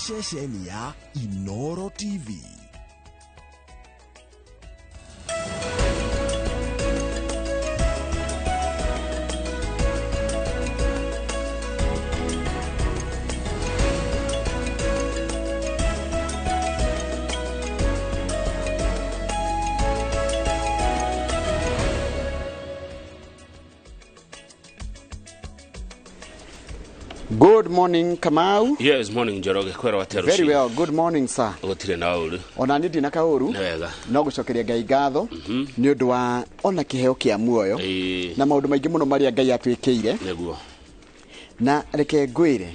Ceceni ya Inoro TV. Good morning, Kamau. Yes, morning Njoroge, kwĩrwo atĩa Very rũcinĩ? well. Good morning, sir. Gũtirĩ na ũru. Ona niĩ ndina kaũru. Nĩ wega. No gũcokeria Ngai ngatho nĩ ũndũ wa ona kĩheo kĩa muoyo Ĩĩ. na maũndũ maingĩ mũno marĩa Ngai atwĩkĩire. Nĩguo. Na reke ngwĩre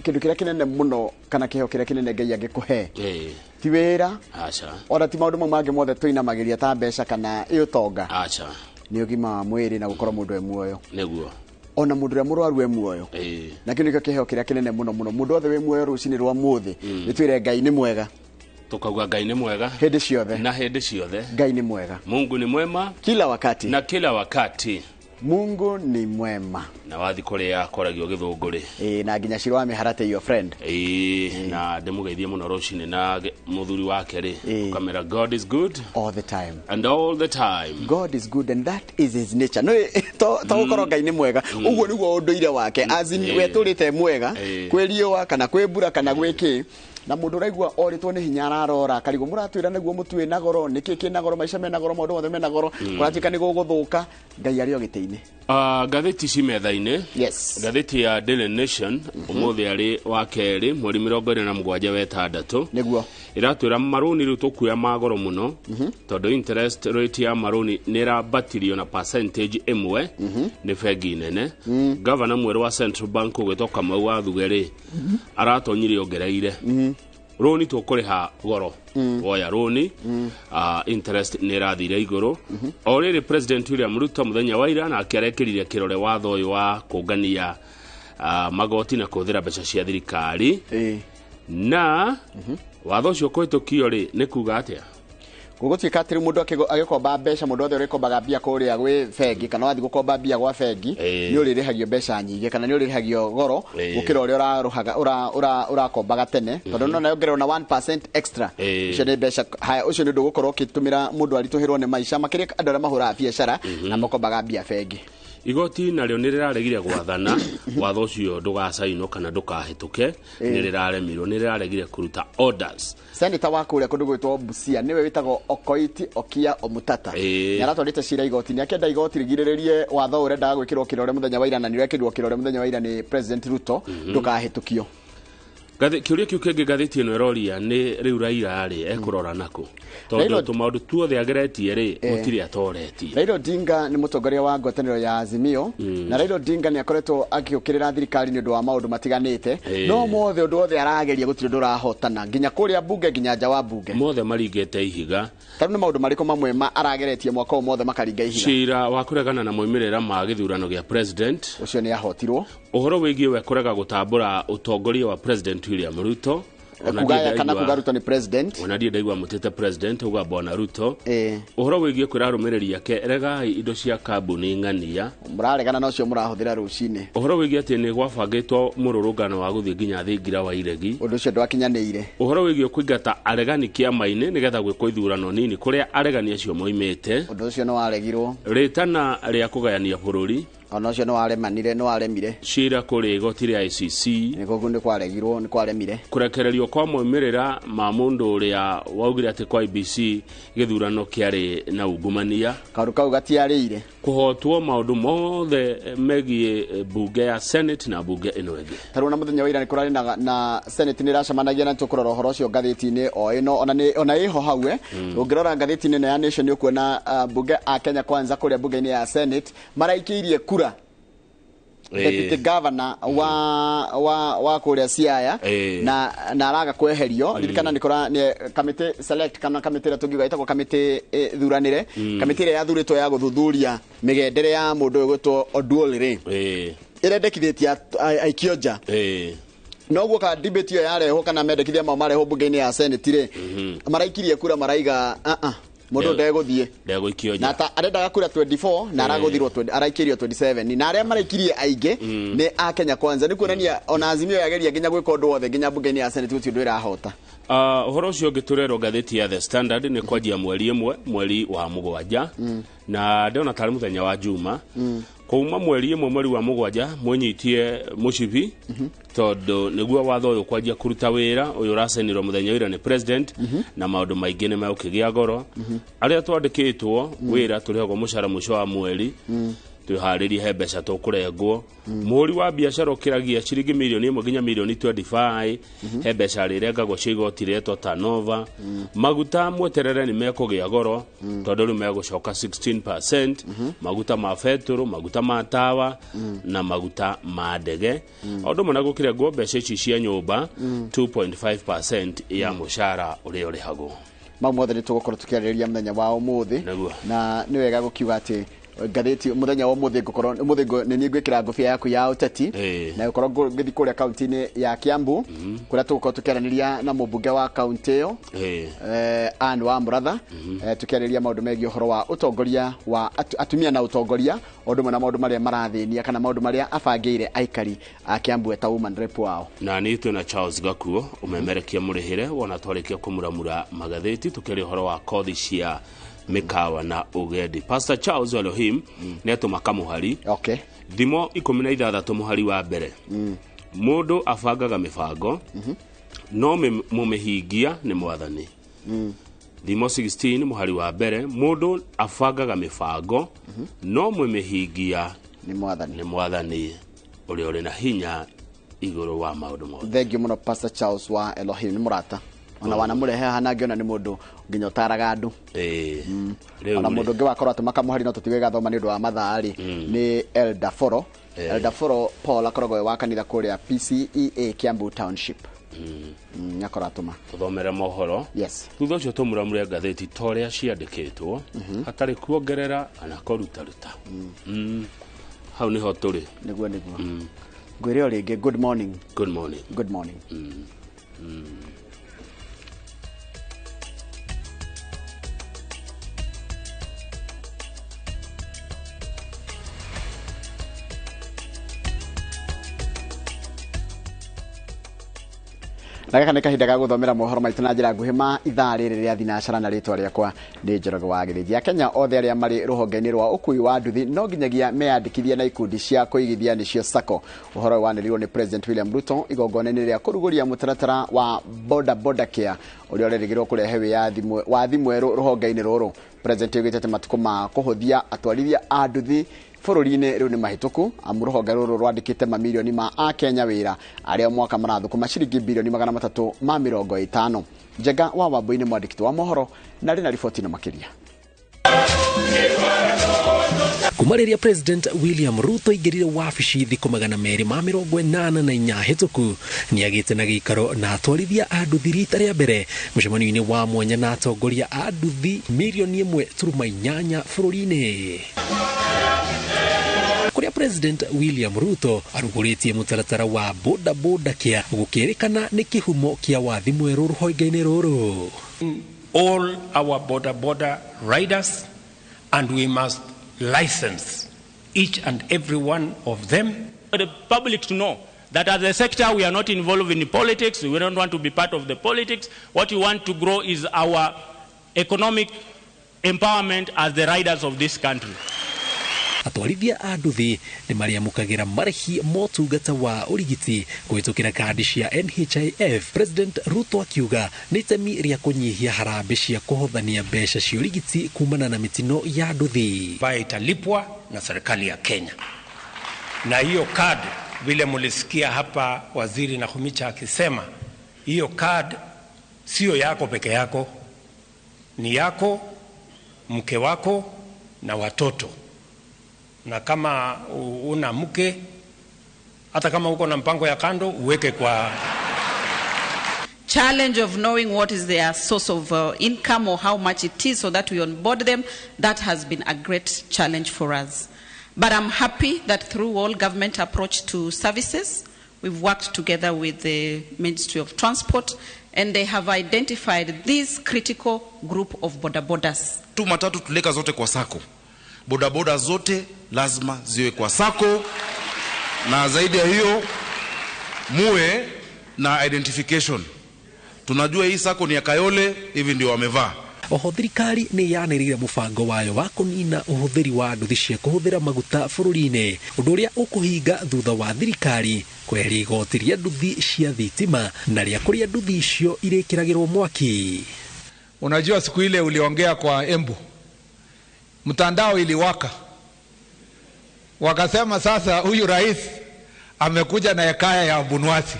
kĩndũ kĩrĩa kĩnene mũno kana kĩheo kĩrĩa kĩnene Ngai angĩkũhe Ĩĩ. ti wĩra Aca. ona ti maũndũ mau mangĩ mothe tũinamagĩria ta mbeca kana ĩ ũtonga, Aca. nĩ ũgima wa mwĩrĩ na gũkorwo mũndũ e muoyo, Nĩguo. ona mũndũ ũrĩa mũrwaru e muoyo. Ĩĩ. Na kĩu nĩkĩo kĩheo kĩrĩa kĩnene mũno mũno. Mũndũ wothe wĩ muoyo rũcinĩ rwa mũthĩ, nĩ twĩre Ngai nĩ mwega. Tukauga Ngai nĩ mwega hĩndĩ ciothe. Na hĩndĩ ciothe. Ngai nĩ mwega Mungu ni mwema kila wakati. Na kila wakati. Mungu ni mwema. Na wathi kũrĩa kwaragio gĩthũngũ rĩ. Ĩĩ, na nginya Shiro wa Mĩharate, your friend. Ĩĩ, na ndĩmũgeithie mũno rũcinĩ na mũthuri wake rĩ. Ĩĩ. Ũkamera God is good all the time. And all the time. God is good and that is his nature. No to gũkorwo Ngai nĩ mwega, ũguo nĩguo ũndũire wake, as in we tũrĩte mwega kwĩ riũa kana kwĩ mbura kana gwĩ kĩ. Na mũndũ ũraigua orĩtwo nĩ hinya ararora karigũ mũratwĩra nĩguo mũtu wĩna goro, nĩkĩ kĩna goro, maica mena goro, maũndũ mothe mena goro, kũratuĩka nĩ gũgũthũka, Ngai arĩ o gĩtĩ-inĩ. Ngathĩti ci metha-inĩ. Ngathĩti ya Daily Nation ũmũthĩ arĩ wa kerĩ mweri 27 wetandatũ ĩratwĩra marũni rĩu tũkuoya ma goro mũno tondũ interest rate ya marũni nĩ ĩrambatirio na percentage 1 nĩ bengi nene. Gavana mwerũ wa Central Bank ũgwĩtwo Kamau wa Thuge rĩ aratonyire ongereire rũni tũkũrĩha goro woya rũni, interest nĩ ĩrathire igũrũ. O rĩrĩ President William Ruto mũthenya wa ira nake arekĩrire kĩrore watho ũyũ wa kũngania magoti na kũhũthĩra mbeca cia thirikari. Na watho ũcio kũhĩtũkio rĩ nĩ kuga atĩa? Gũgũtuĩka atĩ rĩu mũndũ agĩkomba mbeca, mũndũ wothe ũrĩkombaga mbia kũrĩa gwĩ bengi kana wathiĩ gũkomba mbia gwa bengi, nĩ ũrĩrĩhagio mbeca nyingĩ kana nĩ ũrĩrĩhagio goro gũkĩra ũrĩa ũrarũhaga ũrakombaga tene, tondũ no yongererwo na 1% extra. Icio nĩ mbeca. Haya, ũcio nĩ ũndũ ũgũkorwo ũkĩtũmĩra mũndũ aritũhĩrwo nĩ maica, makĩria andũ arĩa mahũraga biacara na makombaga mbia bengi. Igoti narĩo nĩ rĩraregire gwathana watho ũcio ndũgacainwo kana ndũkahĩtũke, nĩ rĩraremirwo, nĩ rĩraregire kũruta orders. Senator wa kũrĩa kũndũ gwĩtwo Busia nĩwe wĩtagwo Okoiti Okia Omutata nĩ aratwarĩte cira igoti-inĩ akĩenda igoti rĩgirĩrĩrie watho ũrendaga gwĩkĩrwo kĩrore mũthenya wa ira, na nĩ ũrekĩrirwo kĩrore mũthenya wa ira nĩ President Ruto, ndũkahĩtũkio. Kĩũria kĩu kĩngĩ ngathĩti ĩno ĩroria nĩ rĩu Raila rĩ ekũrora nakũ, tondũ tũmaũndũ tuothe ageretie rĩ gũtirĩ atoretie. Raila Odinga nĩ mũtongoria wa ngwatanĩro ya Azimio, na Raila Odinga nĩ akoretwo agĩũkĩrĩra thirikari nĩ ũndũ wa maũndũ matiganĩte, no mothe ũndũ wothe arageria gũtirĩ ũndũ ũrahotana, nginya kũrĩa bunge nginya nja wa bunge. Mothe maringĩte ihiga. Ta rĩu nĩ maũndũ marĩkũ mamwe ma arageretie mwaka ũyũ mothe makaringa ihiga? Cira wa kũregana na moimĩrĩra ma gĩthurano gĩa president ũcio nĩ ahotirwo. Ũhoro wĩgiĩ we kũrega gũtambũra ũtongoria wa President William Ruto. Ona Kugaya ndiĩ kana ndaigua- kuga Ruto ni president. Ona ndiĩ ndaigua mũtĩte president uga bwana Ruto. Ũhoro wĩgiĩ kwĩra arũmĩrĩri ake regai indo cia kambuni ng'ania. Mũraregana na ũcio mũrahũthĩra rũcinĩ. Ũhoro wĩgiĩ atĩ nĩ gwabangĩtwo mũrũrũngano wa gũthiĩ nginya thingira wa iregi. Ũndũ ũcio ndwakinyanĩire. Ũhoro wĩgiĩ kũingata aregani kĩama-inĩ nĩgetha gwĩkwo ithurano nini kũrĩa aregani acio moimĩte. Ũndũ ũcio nĩ waregirwo. Rĩtana rĩa kũgayania bũrũri. Ona ũcio nĩ waremanire, nĩ waremire. Cira kũrĩ igoti rĩa ICC. Nĩ kũu nĩ kwaregirwo, nĩ kwaremire. Kũrekererio kwa moimĩrĩra ma mũndũ ũrĩa waugire atĩ kwa IBC gĩthurano kĩarĩ na ungumania. Kaũndũ kau gatiarĩire. Kũhotwo maũndũ mothe megiĩ bunge ya Senate na bunge ĩno ĩngĩ. Ta rĩu na mũthenya wa ira nĩ kũrarĩ na Senate nĩ ĩracemanagia na tũkũrora ũhoro ũcio ngathĩti-inĩ o ĩno, ona nĩ, ona ĩho hau, eh. Ũngĩrora ngathĩti-inĩ ĩno ya Nation nĩ ũkuona, bunge a Kenya Kwanza kũrĩa bunge-inĩ ya Senate maraikĩirie kura deputy governor wa kũrĩa Siaya na araga kweherio. Ririkana nĩ kũra nĩ kamĩtĩ select kana kamĩtĩ ĩrĩa tũngiuga ĩtagwo kamĩtĩ ĩthuranĩre, kamĩtĩ ĩrĩa yathurĩtwo ya gũthuthuria mĩgendere ya mũndũ ũyũ gwĩtwo Oduol rĩ, ĩrendekithĩtie aikio nja. Noguo ka debate ĩyo yarehwo kana mendekithia mao marehwo bunge-inĩ ya Senate rĩ, maraikirie kura maraiga a a Mũndũ ndegũthiĩ. Ndegũikio Na nja. Ta arendaga kura 24 na aragũthirwo 20, araikĩrio 27, na arĩa maraikirie aingĩ nĩ a Kenya Kwanza. Nĩ kuonania ona Azimio yageria nginya gwĩka ũndũ wothe nginya mbunge-inĩ ya Senate gũtirĩ ũndũ ĩrahota. Ũhoro ũcio ũngĩ tũrerwo ngathĩti ya The Standard nĩ kwanjia mweri ĩmwe mweri wa mũgwanja, na ndĩrona tarĩ mũthenya wa Juma, kuma mweri ĩmwe mweri wa mũgwanja mwĩnyitie mũcibi, tondũ nĩguo watho ũyũ kwanjia kũruta wĩra ũyũ ũracenirwo mũthenya ũira nĩ president, na maũndũ maingĩ nĩ megũkĩgĩa goro. Arĩa twandĩkĩtwo wĩra tũrĩhagwo mũcara mũico wa mweri, twĩharĩrie he mbeca tũkũrengwo. Mũhũri wa biacara ũkĩragia ciringi mirioni 1 nginya mirioni 25, he mbeca rĩrengagwo cia igoti rĩetwo turnover. Maguta mweterere nĩ mekũgĩa goro, tondũ rĩu megũcoka 16%, maguta ma betũrũ, maguta ma tawa na maguta ma ndege, o ũndũ ũmwe na gũkĩrengwo mbeca ici cia nyũmba 2.5% ya mũcara ũrĩa ũrĩhagwo. Mau mothe nĩ tũgũkorwo tũkĩarĩrĩria mũthenya wa ũmũthĩ. Nĩguo. Na nĩ wega gũkiuga atĩ ngathĩti mũthenya wa ũmũthĩ ngũkorwo ũmũthĩ nĩ niĩ ngwĩkĩra ngũbia yaku ya ũteti na gũkorwo ngĩthiĩ kũrĩa kaunti-inĩ ya Kiambu, kũrĩa tũgũkorwo tũkĩaranĩria na mũmbunge wa kaunti ĩyo, Anne wa Mũratha, tũkĩarĩrĩria maũndũ megiĩ ũhoro wa ũtongoria wa atumia na ũtongoria, o ũndũ ũmwe na maũndũ marĩa marathĩnia kana maũndũ marĩa abangĩire aikari a Kiambu eta woman rep wao. Na nĩ twĩna Charles Gakuo ũmemerekia mũrĩhĩre wona twarĩkia kũmuramura magathĩti, tũkĩaria ũhoro wa kothi cia mĩkawa na ũgendi. Pastor Charles Elohim nĩ atũma kamũhari. Thimo 16 mũhari wa mbere, mũndũ abangaga mĩbango, no mũmĩhingia nĩ mwathani. Thimo 16 mũhari wa mbere, mũndũ abangaga mĩbango, no mũmĩhingia nĩ mwathani, nĩ mwathani ũrĩa ũrĩ na hinya igũrũ wa maũndũ mothe. Thank you mũno Pastor Charles wa Elohim, nĩ mũrata ona wanamũrehe haha na ngĩona nĩ mũndũ nginya ũtaraga andũ. Ona mũndũ ũngĩ wakorwo atũma kamũhari no tũtige gathoma nĩ ũndũ wa mathaa rĩ, nĩ Elder Foro. Elder Foro Paul akoragwo e wa kanitha kũrĩa PCEA Kiambu Township. Nĩakorwo atũma. Tũthomere mohoro. Yes. Thutha ũcio tũmuramure ngathĩti ta ũrĩa ciandĩkĩtwo, hatarĩ kuongerera kana kũrutaruta. Hau nĩho tũrĩ. Nĩguo, nĩguo. Ngwĩre o rĩngĩ, good morning. Good morning. Good morning. Na gaka nĩ kahinda ga gũthomera mohoro maitũ na njĩra nguhĩ ma ithaa rĩrĩ rĩa thinacara, na rĩtwa rĩakwa nĩ Njoroge wa Gĩthĩnji. Akenya othe arĩa marĩ rũhonge-inĩ rwa ũkui wa nduthi no nginyagia meyandĩkithie na ikundi cia kũigithia nĩcio SACCO. Ũhoro ũyũ wanĩrĩirwo nĩ President William Ruto igongona-inĩ rĩa kũrugũria mũtaratara wa Boda Boda Care ũrĩa ũrerĩgĩrĩrwo kũrehe wĩyathi wathi mwerũ rũhonge-inĩ rũrũ. President oigĩte atĩ matukũ ma kũhũthia atwarithia a nduthi bũrũri-inĩ rĩu nĩ mahĩtũku, amu rũhonge rũrũ rwandĩkĩte mamirioni ma akenya wĩra arĩa mwaka marathũkũma ciringi birioni 350. Njenga wa Wambui nĩ mwandĩki wa mohoro na arĩ na riboti ĩno makĩria. Kuma rĩrĩa President William Ruto aingĩrire wabici thikũ 284 hĩtũku, nĩagĩte na gĩikaro na atwarithia a nduthi rita rĩa mbere mũcemanio-inĩ wa mwanya na atongoria a nduthi mirioni 1.8 bũrũri-inĩ, kũrĩa President William Ruto arugũrĩtie mũtaratara wa Boda Boda Care gũkĩrĩkana nĩ kĩhumo kĩa wathi mwerũ rũhonge-inĩ rũrũ. All our boda boda riders, and we must license each and every one of them. The public to know that as a sector we are not involved in politics, we don't want to be part of the politics. What we want to grow is our economic empowerment as the riders of this country. Atwarithia a nduthi nĩ marĩamũkagĩra marĩhi motungata wa ũrigiti kũhĩtũkĩra kandi cia NHIF. President Ruto akiuga nĩ itemi rĩa kũnyihia harambĩ cia kũhothania mbeca cia ũrigiti kumana na mĩtino ya nduthi ambayo italipwa na serikali ya Kenya. Na hiyo card, vile mulisikia hapa Waziri Nakhumicha akisema, hiyo card sio yako peke yako, ni yako, mke wako na watoto. Na kama una mke, hata kama uko na mpango ya kando, uweke kwa challenge of knowing what is their source of income or how much it is so that we onboard them. That has been a great challenge for us. But I'm happy that through all government approach to services, we've worked together with the Ministry of Transport And they have identified this critical group of boda bodas. Tu matatu tuleka zote kwa sako. Bodaboda zote lazima ziwe kwa sako, na zaidi ya hiyo muwe na identification. Tunajua hii sako ni ya Kayole, hivi ndio wamevaa. Oho thirikari nĩ yanĩrĩire mũbango wayo wa kũnina ũhũthĩri wa nduthi cia kũhũthĩra maguta bũrũri-inĩ, ũndũ ũrĩa ũkũhinga thutha wa thirikari kweheria igoti rĩa nduthi cia thitima na rĩa kũrĩa nduthi icio irĩkĩragĩrwo mwaki. Unajua siku ile uliongea kwa Embu, mtandao iliwaka, wakasema sasa huyu rais amekuja na hekaya ya Abunwasi,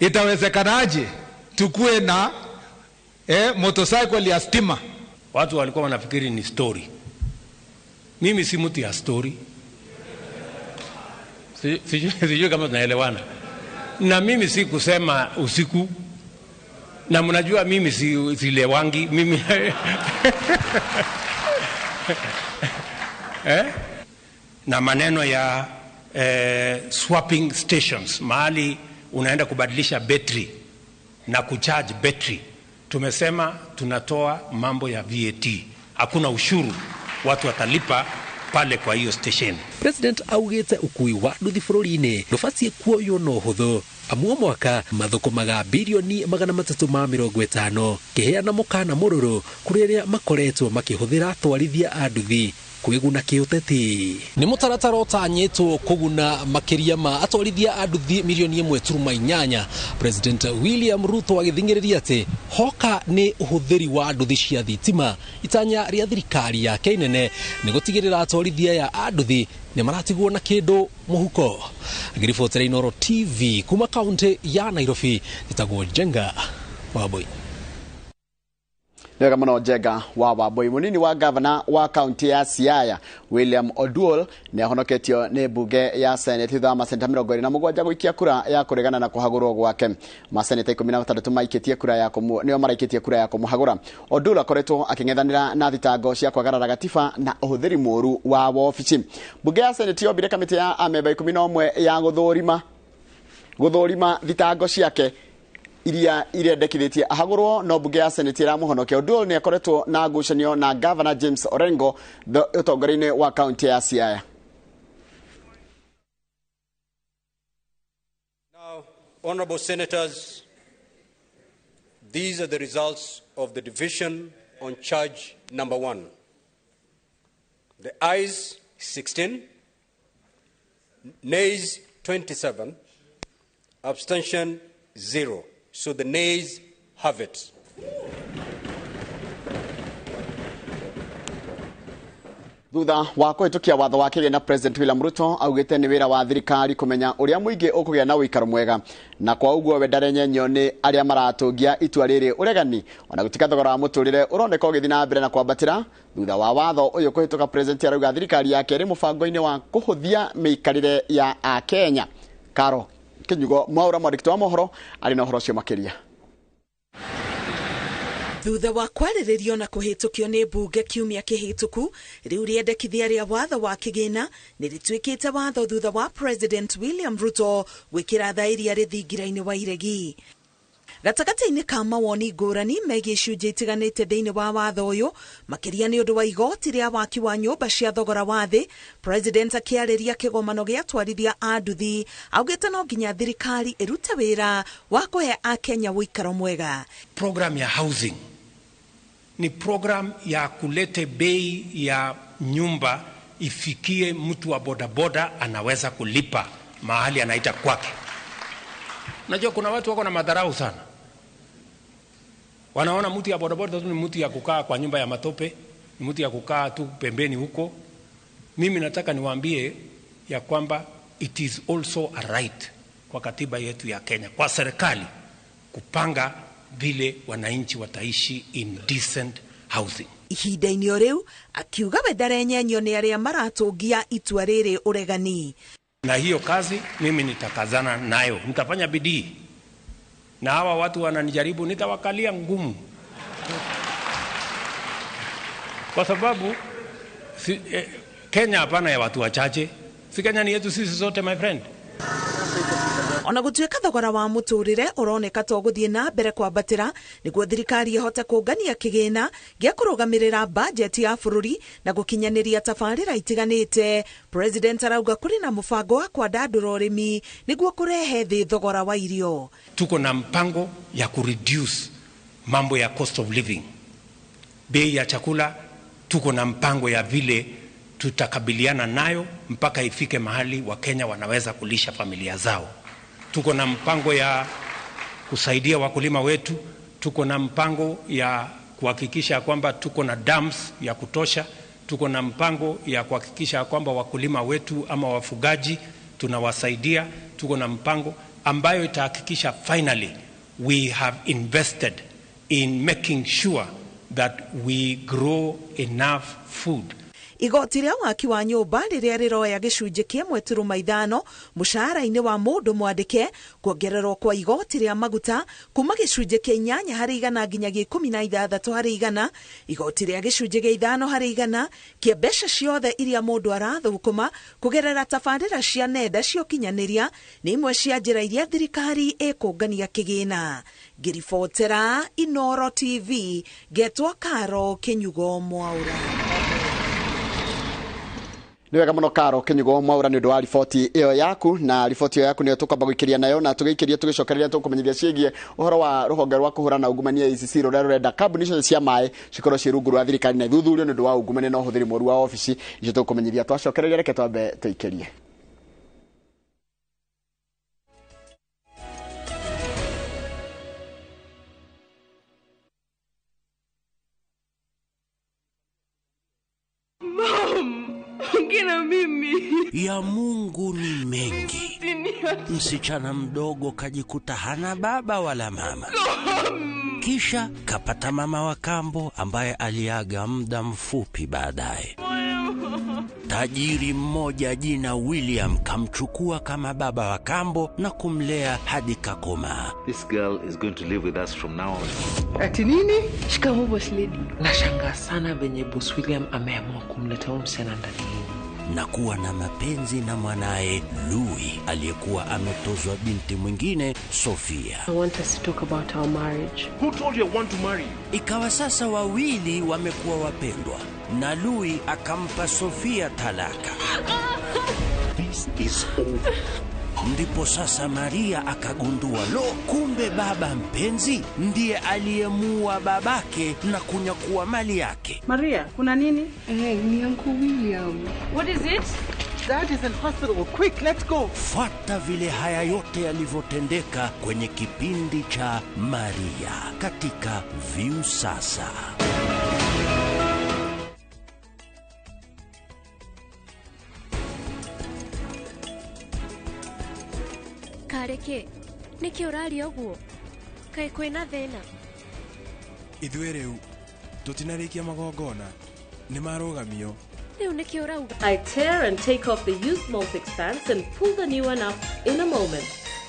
itawezekanaje tukue na motorcycle ya stima? Watu walikuwa wanafikiri ni story. Mimi si mtu ya story. Sijui kama tunaelewana. Na mimi si kusema usiku. Na mnajua mimi silewangi mimi. Na maneno ya swapping stations, mahali unaenda kubadilisha battery na kucharge battery. Tumesema tunatoa mambo ya VAT. Hakuna ushuru watu watalipa pale kwa hiyo station. President augite ukui wa nduthi bũrũri-inĩ ndũbatiĩ kuoywo na ũhũthũ, amu o mwaka mathũkũmaga birioni 350 kĩheana mũkana mũrũrũ kũrĩ arĩa makoretwo makĩhũthĩra atwarithia a nduthi kwĩguna kĩũteti. Nĩ mũtaratara ũtanyĩtwo kũguna makĩria ma atwarithia a nduthi milioni 1.8. President William Ruto agĩthing'ĩrĩria atĩ hoka nĩ ũhũthĩri wa nduthi cia thitima. Itanya rĩa thirikari yake inene nĩ gũtigĩrĩra atwarithia aya a nduthi nĩ maratigwo na kĩndũ mũhuko. Ngĩribotera Inooro TV kuma kaunti ya Nairobi, njĩtagwo Njenga Wambui. Wega muno Njenga wa Wambui. Munini wa gavana wa kaunti ya Siaya William Oduol nĩ ahonoketio nĩ mbunge ya Senate thutha wa maseneta 27 gũikia kura ya kũregana na kũhagũrwo gwake. Maseneta 16 maikĩtie kura ya nĩo maraikĩtie kura ya kũmũhagũra. Oduol akoretwo akĩng'ethanĩra na thitango cia kwagarara gatiba na ũhũthĩri mũũru wa wobici. Mbunge ya Senate yombire kamĩtĩ ya amemba 11 ya gũthũrima thitango ciake iria irendekithĩtie ahagũrwo, no mbunge ya Senate ĩramũhonokia. Oduol nĩ akoretwo na ngucanio na Governor James Orengo ũtongoria-inĩ wa kaunti ya Siaya. Now, honorable senators, these are the results of the division on charge number 1. The ayes 16, nays 27, abstention 0. So the nays have it. Thutha wa kũhĩtũkia watho wa kĩgĩna, President William Ruto augĩte nĩ wĩra wa thirikari kũmenya ũrĩa mũingĩ ũkũgĩa na ũikaro mwega, na kwa ũguo we ndarenyenyo nĩ arĩa maratũngia itua rĩrĩ ũregani. Ona gũtuĩka thogora wa mũtũrĩre ũroneka ũgĩthiĩ na mbere na kwambatĩra thutha wa watho ũyũ kũhĩtũka, President arauga thirikari yake ĩrĩ mũbango-inĩ wa kũhũthia mĩikarĩre ya Akenya. Karo Kinyugo Mwaura, mwandĩki wa mohoro, arĩ na ũhoro ũcio makĩria. Thutha wa kwarĩrĩrio na kũhĩtũkio nĩ mbunge kiumia kĩhĩtũku, rĩu rĩendekithia rĩa watho wa kĩgĩna nĩ rĩtuĩkĩte watho thutha wa President William Ruto gwĩkĩra thaĩri arĩ thingira-inĩ wa iregi. Gatagatĩ-inĩ ka mawoni ngũrani megiĩ icunjĩ itiganĩte thĩinĩ wa watho ũyũ, makĩria nĩ ũndũ wa igoti rĩa waki wa nyũmba cia thogora wa thĩ, President akĩarĩria kĩgomano gĩa atwarithia a nduthi augĩte no nginya thirikari ĩrute wĩra wa kũhe Akenya ũikaro mwega. Program ya housing ni program ya kulete bei ya nyumba ifikie mtu wa bodaboda anaweza kulipa mahali anaita kwake. Unajua kuna watu wako na madharau sana. Wanaona mtu ya bodaboda tu ni mtu ya kukaa kwa nyumba ya matope, ni mtu ya kukaa tu pembeni huko. Mimi nataka niwaambie ya kwamba it is also a right kwa katiba yetu ya Kenya, kwa serikali kupanga vile wananchi wataishi in decent housing. Ihinda-inĩ o rĩu akiuga we ndarenyenyio nĩ arĩa maratũngia itua rĩrĩ ũregani. Na hiyo kazi mimi nitakazana nayo, nitafanya bidii. Na hawa watu wananijaribu, nitawakalia ngumu. Kwa sababu Kenya hapana ya watu wachache. Si Kenya ni yetu sisi zote, my friend. Ona gũtuĩka thogora wa mũtũrĩre ũroneka to gũthiĩ na mbere kwambatĩra nĩguo thirikari ĩhote kũngania kĩgĩna gĩa kũrũgamĩrĩra bajeti ya bũrũri na gũkinyanĩria tabarĩra itiganĩte. President arauga kũrĩ na mũbango wa kwandandũra ũrĩmi nĩguo kũrehe thĩ thogora wa irio. Tuko na mpango ya kureduce mambo ya cost of living, bei ya chakula. Tuko na mpango ya vile tutakabiliana nayo mpaka ifike mahali Wakenya wanaweza kulisha familia zao. Tuko na mpango ya kusaidia wakulima wetu. Tuko na mpango ya kuhakikisha kwamba tuko na dams ya kutosha. Tuko na mpango ya kuhakikisha kwamba wakulima wetu ama wafugaji tunawasaidia. Tuko na mpango ambayo itahakikisha finally we have invested in making sure that we grow enough food. Igoti rĩa waki wa nyũmba rĩrĩa rĩroya gĩcunjĩ kĩa 1.5 mũcara-inĩ wa mũndũ mwandĩke, kuongererwo kwa igoti rĩa maguta kuma gĩcunjĩ kĩa 8 harĩ igana nginya 16 harĩ igana, igoti rĩa gĩcunjĩ kĩa 5 harĩ igana kĩa mbeca ciothe iria mũndũ arathũkũma kũgerera tabarĩra cia nenda cia ũkinyanĩria nĩ imwe cia njĩra iria thirikari ĩkũngania kĩgĩna. Ngĩribotera Inoro TV, ngetwo Karo Kinyugo Mwaura. Nĩ wega mũno Karo Kinyugo Mwaura nĩ ũndũ wa riboti ĩyo yaku, na riboti ĩyo yaku nĩyo tũkwamba gũikĩria nayo, na tũgĩikĩria tũgĩcokereria tũkũmenyithia ciĩgiĩ ũhoro wa rũhonge rwa kũhũrana na ungumania ACC rũrĩa rũrenda kambuni ciothe cia maĩ cikorwo ciĩ rungu rwa thirikari na ithuthurio nĩ ũndũ wa ungumania na ũhũthĩri mũũru wa obici icio. Tũkũmenyithia twacokereria, reke twambe tũikĩrie. Mom, mimi. Ya Mungu ni mengi. Msichana mdogo kajikuta hana baba wala mama. Kisha kapata mama wa kambo ambaye aliaga muda mfupi baadaye. Tajiri mmoja jina William kamchukua kama baba wa kambo na kumlea hadi kakomaa. This girl is going to live with us from now on. Ati nini? Shikamoo boss lady. Nashangaa sana venye boss William ameamua kumleta huyu msichana ndani na kuwa na mapenzi na mwanae Louis aliyekuwa ametozwa binti mwingine Sofia. I want us to talk about our marriage. Who told you I want to marry you? Ikawa sasa wawili wamekuwa wapendwa na Louis akampa Sofia talaka. This is over. Ndipo sasa Maria akagundua, lo, kumbe baba mpenzi ndiye aliyemuua babake na kunyakua mali yake. Maria, kuna nini? Ni Uncle William. What is it? Dad is in hospital. Quick, let's go. Fuata vile haya yote yalivyotendeka kwenye kipindi cha Maria katika Viusasa. Kareke, nĩkĩ ũraria ũguo? Kaĩ kwĩna thĩna? Ithuĩ rĩu tũtinarĩkia magongona, nĩmarũgamio. Rĩu nĩkĩ ũrauga? I tear and take off the used Molfix pants and pull the new one up in a moment.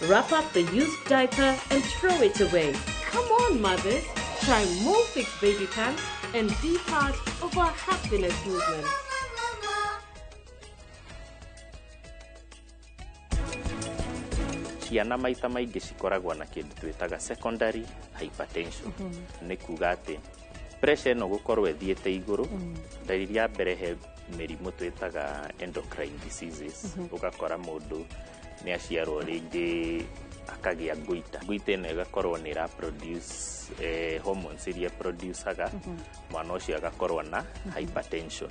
Wrap up the used diaper and throw it away. Come on, mothers. Try Molfix baby pants and be part of our happiness movement. Ciana maita maingĩ cikoragwo na kĩndũ twĩtaga secondary hypertension. Nĩ kuga atĩ pressure ĩno gũkorwo ĩthiĩte igũrũ, ndariri ya mbere he mĩrimũ twĩtaga endocrine diseases. Ũgakora mũndũ nĩ aciarwo rĩngĩ akagĩa ngũita. Ngũita ĩno ĩgakorwo nĩ ĩra produce hormones iria producaga, mwana ũcio agakorwo na hypertension.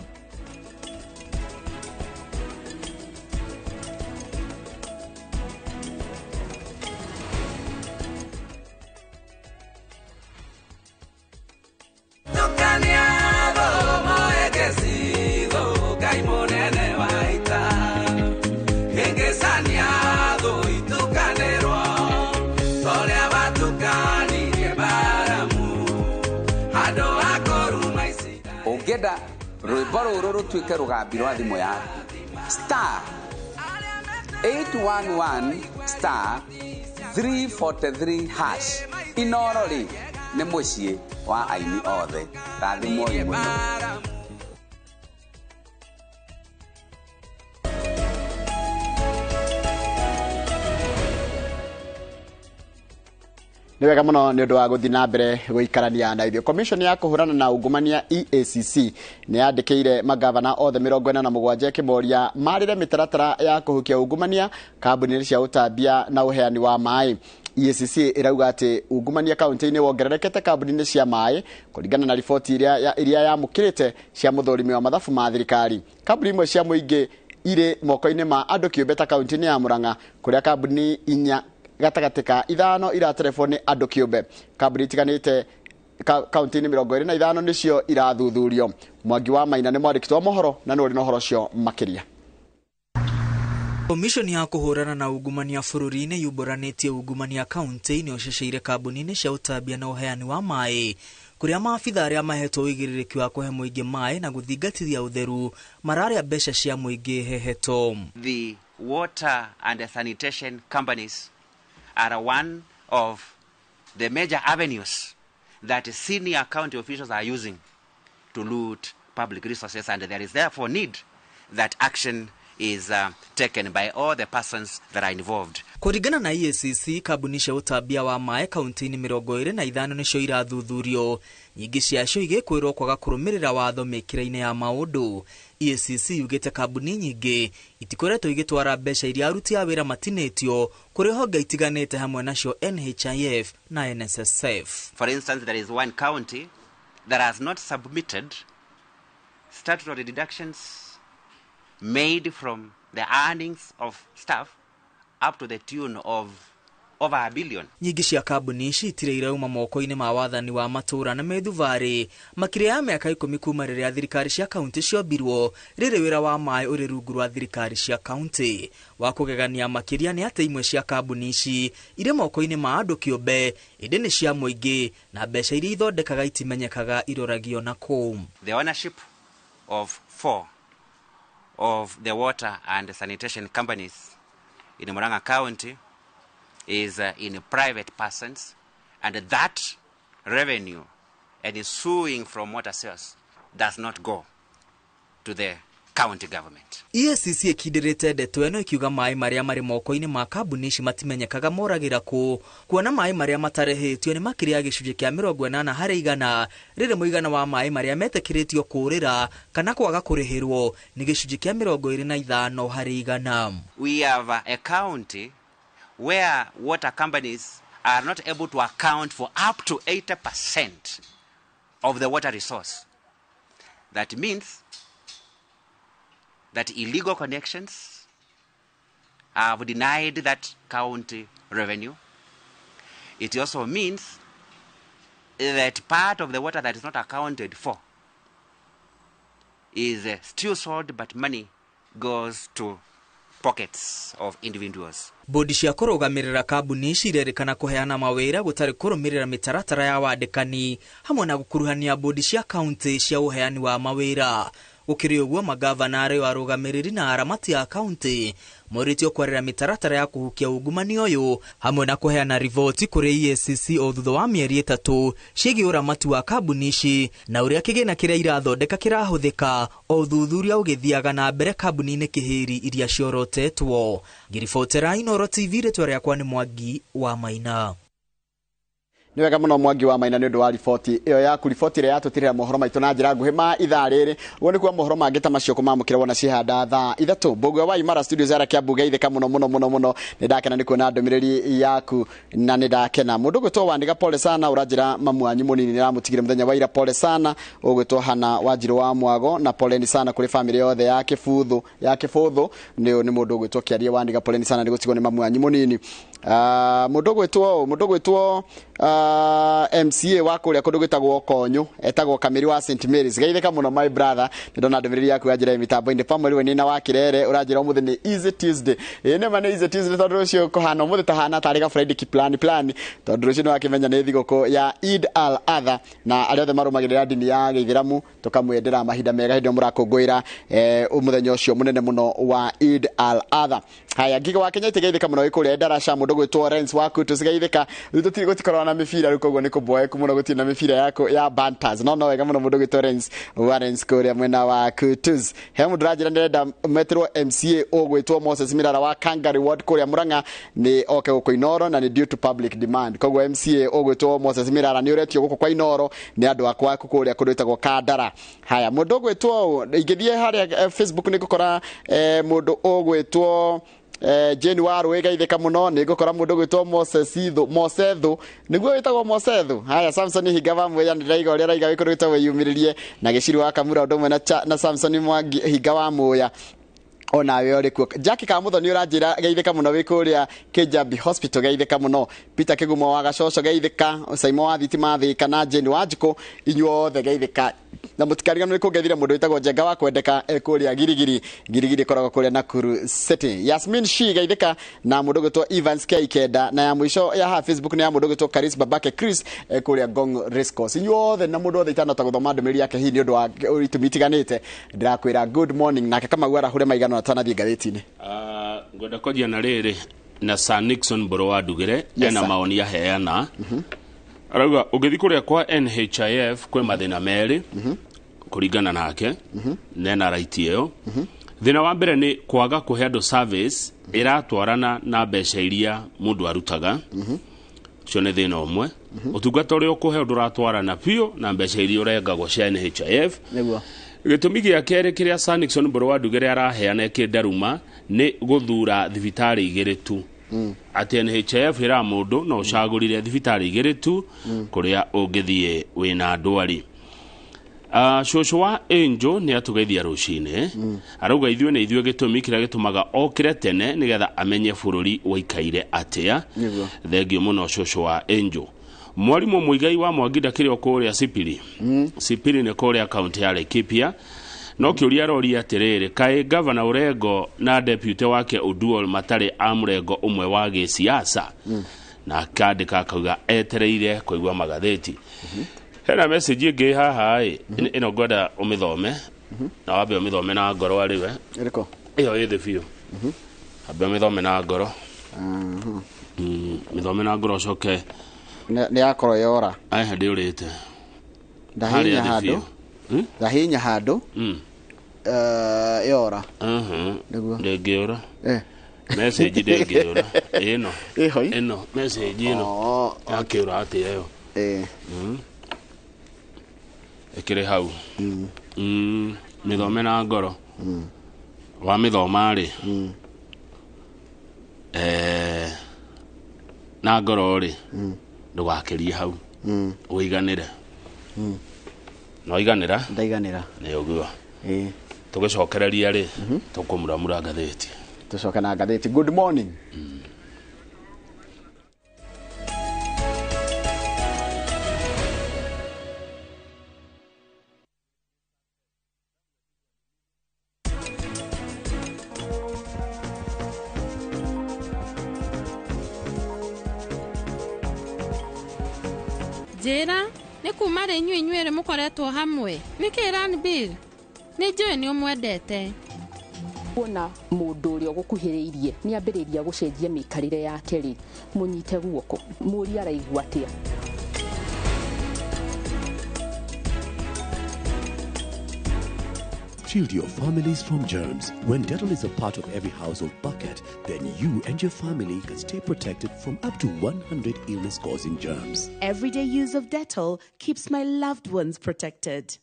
Ũngĩenda rwĩmbo rũrũ rũtuĩke rũgambi rwa thimũ yaku, star 811 star 343 hash. Inoro rĩ nĩ mũciĩ wa aini othe. Rathimwoi mũno. Nĩ wega mũno nĩ ũndũ wa gũthiĩ na mbere gũikarania na ithuĩ. Commission ya kũhũrana na ungumania EACC nĩ yandĩkĩire magavana othe 47 ĩkĩmoria marĩre mĩtaratara ya kũhukia ungumania kambuni-inĩ cia ũtambia na ũheani wa maĩ. EACC ĩrauga atĩ ungumania kaunti-inĩ wongererekete kambuni-inĩ cia maĩ kũringana na riboti iria yamũkĩrĩte cia mũthũrimi wa mathabu ma thirikari. Kambuni imwe cia mũingĩ irĩ moko-inĩ ma andũ kĩũmbe ta kaunti-inĩ ya Murang'a kũrĩa kambuni 4 gatagatĩ ka 5 iraterebwo nĩ andũ kĩũmbe. Kambuni itiganĩte kaunti-inĩ 25 nĩcio irathuthurio. Mwangi wa Maina nĩ mwandĩki wa mohoro na nĩ ũrĩ na ũhoro ũcio makĩria. Komishoni ya kũhũrana na ungumania bũrũri-inĩ yumbũranĩtie ungumania kaunti-inĩ ũceceire kambuni-inĩ cia ũtambia na ũheani wa maĩ kũrĩa maabitha arĩa mahetwo ũigĩrĩrĩki wa kũhe mũingĩ maĩ na gũthingatithia ũtheru mararĩa mbeca cia mũingĩ heheto. The water and the sanitation companies are one of the major avenues that senior county officials are using to loot public resources, and there is therefore need that action is taken by all the persons that are involved. Kũringana na EACC, kambuni cia ũtambia wa maĩ kaunti-inĩ 25 nĩcio irathuthurio, nyingĩ ciacio igĩkwĩrwo kwaga kũrũmĩrĩra watho mĩkĩra-inĩ ya maũndũ. EACC yugĩte kambuni nyingĩ itikoretwo igĩtwara mbeca iria aruti a wĩra matinĩtio kũrĩ honge itiganĩte hamwe nacio NHIF na NSSF. For instance, there is one county that has not submitted statutory deductions made from the earnings of staff up to the tune of over 1 billion. Nyingĩ cia kambuni ici itirĩ irauma moko-inĩ ma wathani wa matũũra na methubarĩ makĩria ya mĩaka 10 kuma rĩrĩa thirikari cia kaunti ciombirwo, rĩrĩ wĩra wa maĩ ũrĩ rungu rwa thirikari cia kaunti. Wa kũgegania makĩria nĩ atĩ imwe cia kambuni ici irĩ moko-inĩ ma andũ kĩũmbe ĩndĩ nĩ cia mũingĩ na mbeca iria ithondekaga itimenyekaga iroragio na kũu. The ownership of 4 of the water and sanitation companies in Murang'a County is in private persons, and that revenue ensuing from water sales does not go to the county government. EACC ĩkindĩrĩte ndeto ĩno ĩkiuga maĩ marĩa marĩ moko-inĩ ma kambuni ici matimenyekaga moragĩra kũ, kuona maĩ marĩa matarĩhĩtio nĩ makĩria ya gĩcunjĩ kĩa 80 harĩ igana, rĩrĩ mũigana wa maĩ marĩa metĩkĩrĩtio kũũrĩra kana kwaga kũrĩhĩrwo nĩ gĩcunjĩ kĩa 25 harĩ igana. We have a county where water companies are not able to account for up to 80% of the water resource. That means that illegal connections have denied that county revenue. It also means that part of the water that is not accounted for is still sold, but money goes to pockets of individuals. Bodi cia kũrũgamĩrĩra kambuni ici irerĩkana kũheana mawĩra gũtarĩ kũrũmĩrĩra mĩtaratara ya wandĩkani hamwe na gũkuruhania bodi cia kaunti cia ũheani wa mawĩra. Gũkĩrĩ ũguo, magavana arĩo arũgamĩrĩri na aramati a kaunti morĩtio kwarĩra mĩtaratara ya kũhukia ungumania ũyũ hamwe na kũheana riboti kũrĩ EACC o thutha wa mĩeri 3 ciĩgiĩ ũramati wa kambuni ici na ũrĩa kĩgĩna kĩrĩa irathondeka kĩrahũthĩka o ũthuthuria ũgĩthiaga na mbere kambuni-inĩ kĩhĩri iria ciorotetwo. Ngĩribotera Inooro TV, rĩtwa rĩakwa nĩ Mwangi wa Maina. Nĩ wega mũno Mwangi wa Maina nĩ ũndũ wa riboti ĩyo yaku, riboti ĩrĩa yatũtirĩra mohoro maitũ na njĩra nguhĩ ma ithaa rĩrĩ. Ũguo nĩkuo mohoro mangĩ ta macio kũmamũkĩra wona cihanda thaa 3. Mbũgua wa Imara Studios ara Kiambu geithĩka mũno mũno mũno mũno. Nĩ ndakena nĩ kuona ndũmĩrĩri yaku na nĩ ndakena. Mũndũ ũgwĩtwo Wandiga pole sana, ũranjĩra mamu wanyu mũnini nĩ aramũtigire mũthenya wa ira, pole sana. Ũgwĩtwo Hana Wanjirũ wa Mwago na poleni sana kũrĩ famĩlĩ yothe ya Kĩbuthu, ya Kĩbũthũ. Nĩ mũndũ ũgwĩtwo Kĩarie Wandiga, poleni sana nĩ gũtigwo nĩ mamu wanyu mũnini. Mũndũ ũgwĩtwo MCA wa kũrĩa kũndũ gwĩtagwo Konyo etagwo Kamiri wa St Mary's, geithĩka mũno my brother, nĩ ndona ndũmĩrĩri yaku ya njĩra ya mĩtambo-inĩ. Pamwe rĩu nĩ wa Kirere ũranjĩra ũmũthĩ nĩ Easy Tuesday. Ĩĩ nĩ ma nĩ Easy Tuesday tondũ rũciũ kũhana ũmũthĩ tahana tarĩ ga Friday kiplani plani, tondũ rũciũ nĩ wakĩmenya nĩ thigũkũ ya Eid al-Adha, na arĩa othe marũmagĩrĩra ndini ya Gĩithĩramu tũkamwendera mahinda mega hĩndĩ ĩrĩa mũrakũngũĩra mũthenya ũcio mũnene mũno wa Eid al-Adha. Haya, Ngiga wa Kenya itegeithĩka mũno wĩ kũrĩa Ndarasha. Mũndũ Mũndũ gwĩtwo Lawrence wa Kutus geithĩka. Rĩu tũtirĩ gũtikorwo na mĩbira rĩu, koguo nĩ kũboeku mũno gũtirĩ na mĩbira yako ya Bantas, no wega mũno mũndũ gwĩtwo Lawrence Lawrence kũrĩa mwena wa Kutus. He mũndũ ũranjĩra ndĩrenda metĩrwo MCA ũgwĩtwo Moses Mirara wa Kangari Ward kũrĩa Murang'a nĩ oke gũkũ Inoro, na nĩ due to public demand. Koguo MCA ũgwĩtwo Moses Mirara nĩ ũretio gũkũ kwa Inoro nĩ andũ akwa kũrĩa kũndũ gwĩtagwo Kandara. Haya, mũndũ ũgwĩtwo, ingĩthiĩ harĩa Facebook nĩ ngũkora mũndũ ũgwĩtwo Jane Warũĩ geithĩka mũno. Nĩ ngũkora mũndũ ũgwĩtwo Moses Ithu, Mosethu nĩguo wĩtagwo Mosethu. Haya, Samson Hinga wa Mwĩya nĩ ndĩraiga ũrĩa araiga wĩ kũndũ gwĩtagwo Wĩyumĩrĩrie, na Gĩciru wa Kamura ũndũ ũmwe na Samson Mwangi Hinga wa Mũya onawe ũrĩ kuo. Jackie Kamuthoni ũranjĩra geithĩka mũno wĩ kũrĩa Kijabi Hospital, geithĩka mũno. Peter Kĩgumo wa Gacoco geithĩka, Saimo wa Thitima Thĩka na Jane Wanjikũ, inyuothe geithĩka. Na mũtikariganĩrwo nĩ kũngeithĩria mũndũ wĩtagwo Njenga wa Kwendeka kũrĩa Girigiri. Girigiri ĩkoragwo kũrĩa Nakuru City. Yasmin Shi geithĩka, na mũndũ ũgwĩtwo Evans K Kenda, na ya mũico ya haha Facebook nĩ ya mũndũ ũgwĩtwo Karis Babake Chris kũrĩa Ngong Racecourse. Inyuothe na mũndũ wothe itanahota gũthoma ndũmĩrĩri yake hihi nĩ ũndũ wa itũmi itiganĩte, ndĩrakwĩra good morning. Nake Kamau arahũre maigana atanathiĩ ngathĩti-inĩ. Ngwenda kwanjia na rĩrĩ na Sir Nixon Mbũrũ wa Ndugĩre. Yes, ena sir. Maoni aheana, arauga ũngĩthiĩ kũrĩa kwa NHIF kwĩ mathĩna merĩ kũringana nake, nena right ĩyo. Thĩna wa mbere nĩ kwaga kũhe andũ service ĩratwarana na mbeca iria mũndũ arutaga. Ũcio nĩ thĩna ũmwe. Ũtungata ũrĩa ũkũheo ndũratwarana biũ na mbeca iria ũrengagwo cia NHIF. Nĩguo. Gĩtũmi gĩa kerĩ kĩrĩa Sir Nixon Mbũrũ wa Ndugĩre araheana kĩndaruma nĩ gũthura thibitarĩ igĩrĩ tu, atĩ NHIF ĩra mũndũ no ũcagũrire thibitarĩ igĩrĩ tu kũrĩa ũngĩthiĩ wĩna ndwari. Cũcũ wa Angel nĩ atũgeithia rũcinĩ, arauga ithuĩ nĩ ithuĩ gĩtũmi kĩrĩa gĩtũmaga okĩre tene nĩgetha amenye bũrũri waikaire atĩa. Nĩguo. Thengio mũno cũcũ wa Angel. Mwarimũ Mũigai wa Mwanginda kĩrĩa kũrĩa Sipiri, Sipiri nĩ kũrĩa kaunti ya Laikipia, no kĩũria aroria atĩrĩrĩ, kaĩ gavana Orengo na deputy wake Oduol matarĩ a mũrengo ũmwe wa gĩsiasa? Na akandĩka akauga etereire kũigua magathĩti. Hena message ĩngĩ haha ĩ, ĩno ngwenda ũmĩthome, na wambe ũmĩthome na ngoro arĩ we. Ĩrĩkũ? Ĩyo ĩ thĩ biũ, ambe ũmĩthome na ngoro. Mĩthome na ngoro ũcoke. Nĩ yakorwo yora. Aya ndĩũrĩte. Ndahihinya Harĩa thĩ handũ. Biũ. Ndahihinya handũ. Yora. Nĩguo. Ndĩngĩũra. Eh. Message ndĩngĩũra. Ĩno. Ĩhoi. Ĩno message ĩno. Yakĩũra atĩa ĩyo? Ĩkĩrĩ hau. Mĩthome na ngoro. Wamĩthoma rĩ, na ngoro rĩ, ndũgakĩrie hau. Ũiganĩre. No iganĩra? Ndaiganĩra. Nĩ ũguo. Tũgĩcokereria rĩ, tũkũmuramura ngathĩti. Tũcoke na ngathĩti. Good morning. Njĩra nĩ kuma rĩ inyuĩ inyuĩrĩ mũkoretwo hamwe? Nĩkĩ Ranbir? Nĩ njũĩ nĩ ũmwendete. Kuona mũndũ ũrĩa ũgũkuhĩrĩirie nĩ ambĩrĩria gũcenjia mĩikarĩre yake rĩ, mũnyite guoko, mũũrie araigua atĩa. Shield your families from germs. When Dettol is a part of every household bucket, then you and your family can stay protected from up to 100 illness-causing germs. Everyday use of Dettol keeps my loved ones protected.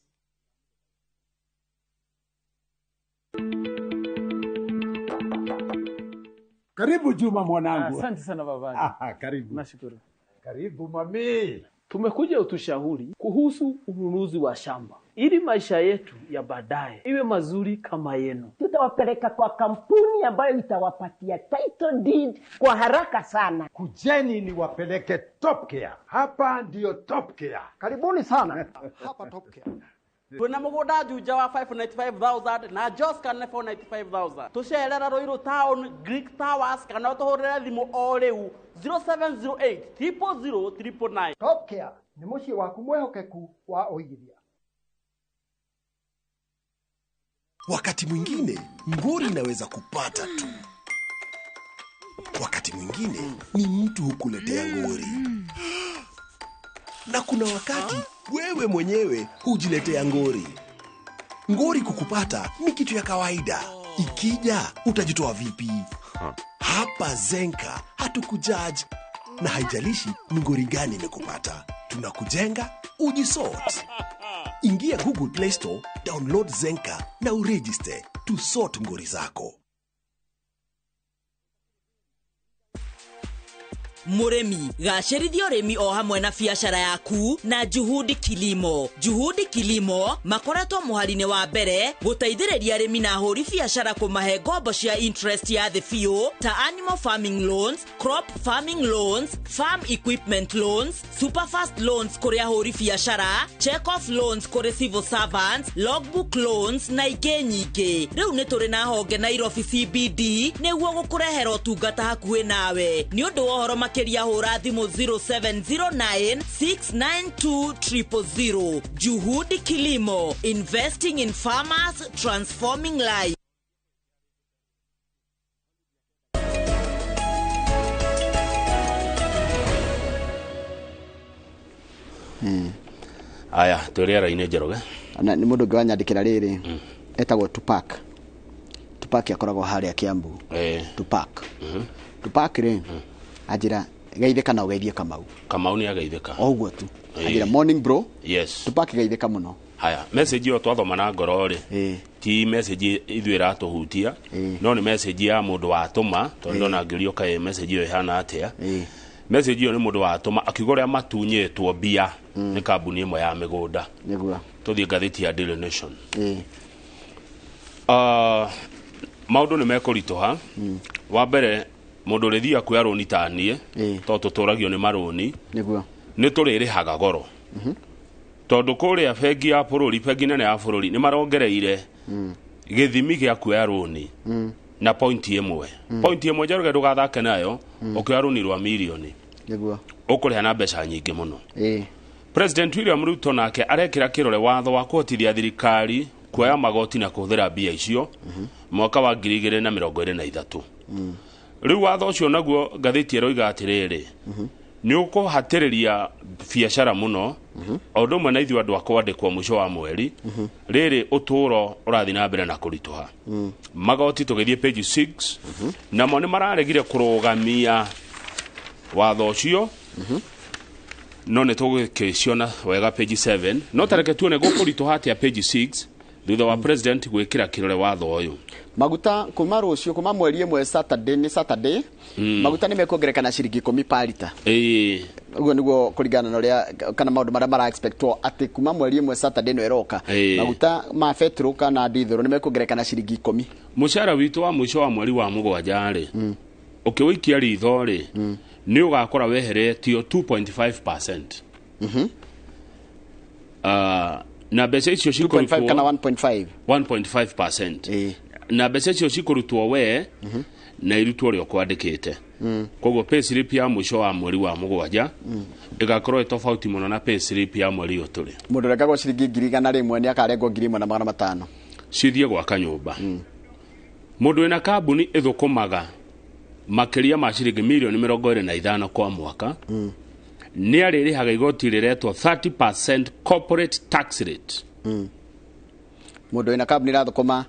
Karibu Juma mwanangu. Asante sana baba. Ah, karibu. Nashukuru. Karibu mami. Tumekuja utushauri kuhusu ununuzi wa shamba ili maisha yetu ya baadaye iwe mazuri kama yenu. Tutawapeleka kwa kampuni ambayo itawapatia title deed kwa haraka sana. Kujeni niwapeleke Top Care. Hapa ndiyo Top Care. Karibuni sana. Hapa Top Care. Twina mugunda Juja wa 595,000 na Joska nĩ 495,000. Tucerera Ruiru Town, Greek Towers kana utuhurire thimu o riu 0708 000 999. Top Care nĩ mũciĩ waku mwĩhokeku wa ũigithia. Wakati mwingine ngori inaweza kupata tu. Wakati mwingine ni mtu hukuletea ngori, na kuna wakati wewe mwenyewe hujiletea ngori. Ngori kukupata ni kitu ya kawaida. Ikija utajitoa vipi? Hapa Zenka hatukujudge, na haijalishi ni ngori gani imekupata, tunakujenga ujisort. Ingia Google Play Store, download Zenka na uregister to sort ngori zako. Mũrĩmi gacĩrithia ũrĩmi o hamwe na biacara yaku na Juhudi Kilimo. Juhudi Kilimo makoretwo mũhari-inĩ wa mbere gũteithĩrĩria arĩmi na ahũri biacara kũmahe ngombo cia interest ya thĩ biũ ta animal farming loans, crop farming loans, farm equipment loans, superfast loans kũrĩ ahũri biacara, check off loans kũrĩ civil servants, logbook loans na ingĩ nyingĩ. Rĩu nĩ tũrĩ na honge Nairobi CBD nĩguo gũkũrehera ũtungata hakuhĩ nawe. Nĩ ũndũ wa ũhoro makĩria hũra thimũ 0709 692 000. Juhudi Kilimo, investing in farmers, transforming lives. Aya, twĩ rĩera-inĩ Njoroge. Na nĩ mũndũ ũngĩ wanyandĩkĩra rĩrĩ etagwo Tupac. Tupac akoragwo harĩa Kiambu. Tupac. Tupac rĩ anjĩra geithĩka na ũgeithie Kamau. Kamau nĩ ageithĩka. O ũguo tu. Anjĩra morning bro. Yes. Tupac geithĩka mũno. Haya, message ĩyo twathoma na ngoro rĩ ti message ithuĩ ĩratũhutia, no nĩ message ya mũndũ watũma, tondũ ndona ngĩũrio kaĩ message ĩyo ĩhana atĩa. Message ĩyo nĩ mũndũ watũma akiuga ũrĩa matunyĩtwo mbia nĩ kambuni ĩmwe ya mĩgũnda. Nĩguo. Tũthiĩ ngathĩti ya Daily Nation. Maũndũ nĩ mekũritũha. Wa mbere mũndũ ũrĩthiaga kuoya rũni ta niĩ, tondũ tũtũragio nĩ marũni, nĩguo nĩ tũrĩrĩhaga goro. Tondũ kũrĩa bengi ya bũrũri, bengi nene ya bũrũri nĩ marongereire gĩthimi gĩa kuoya rũni na pointi ĩmwe. Pointi ĩmwe Njoroge ndũgathake nayo ũkĩoya rũni rwa mirioni. Nĩguo. Ũkũrĩha na mbeca nyingĩ mũno. President William Ruto nake arekĩra kĩrore watho wa kũhotithia thirikari kuoya magoti na kũhũthĩra mbia icio mwaka wa 2023. Rĩu watho ũcio naguo ngathĩti ĩroiga atĩrĩrĩ, nĩ ũkũhatĩrĩria biacara mũno, o ũndũ ũmwe na ithuĩ andũ a kwandĩkwo mũico wa mweri, rĩrĩ ũtũũro ũrathiĩ na mbere na kũritũha. Magoti tũgĩthiĩ page 6, namo nĩ mararegire kũrũgamia watho ũcio, no nĩ tũgũgĩciona wega page 7. No tareke tuone gũkũritũha atĩa page 6 thutha wa president gwĩkĩra kĩrore watho ũyũ. Maguta kuma rũciũ, kuma mweri ĩmwe Saturday, nĩ Saturday, maguta nĩ mekuongereka na ciringi 10 per lita. Ũguo nĩguo kũringana na ũrĩa kana maũndũ marĩa mara expectwo atĩ kuma mweri ĩmwe Saturday ĩno ĩroka, maguta ma petrol kana diesel nĩ mekuongereka na ciringi 10. Mũcara witũ wa mũico wa mweri wa mũgwanja rĩ, ũkĩwĩikia ritho rĩ, nĩ ũgakora weheretio 2.5%. Na mbeca icio cikũrutwo 2.5 kana 1.5? 1.5%. Na mbeca icio cikũrutwo we na irutwo ũrĩa ũkwandĩkĩte. Koguo pay slip ya mũico wa mweri wa mũgwanja ĩgakorwo ĩ tofauti mũno na pay slip ya mweri ũyũ tũrĩ. Mũndũ ũrengagwo ciringi 100,000 nĩ akarengwo 1,500. Cithiĩ gwaka nyũmba. Mũndũ wĩna kambuni ĩthũkũmaga makĩria ma ciringi mirioni 25 kwa mwaka nĩ arĩrĩhaga igoti rĩretwo 30% corporate tax rate. Mũndũ wĩna kambuni ĩrathũkũma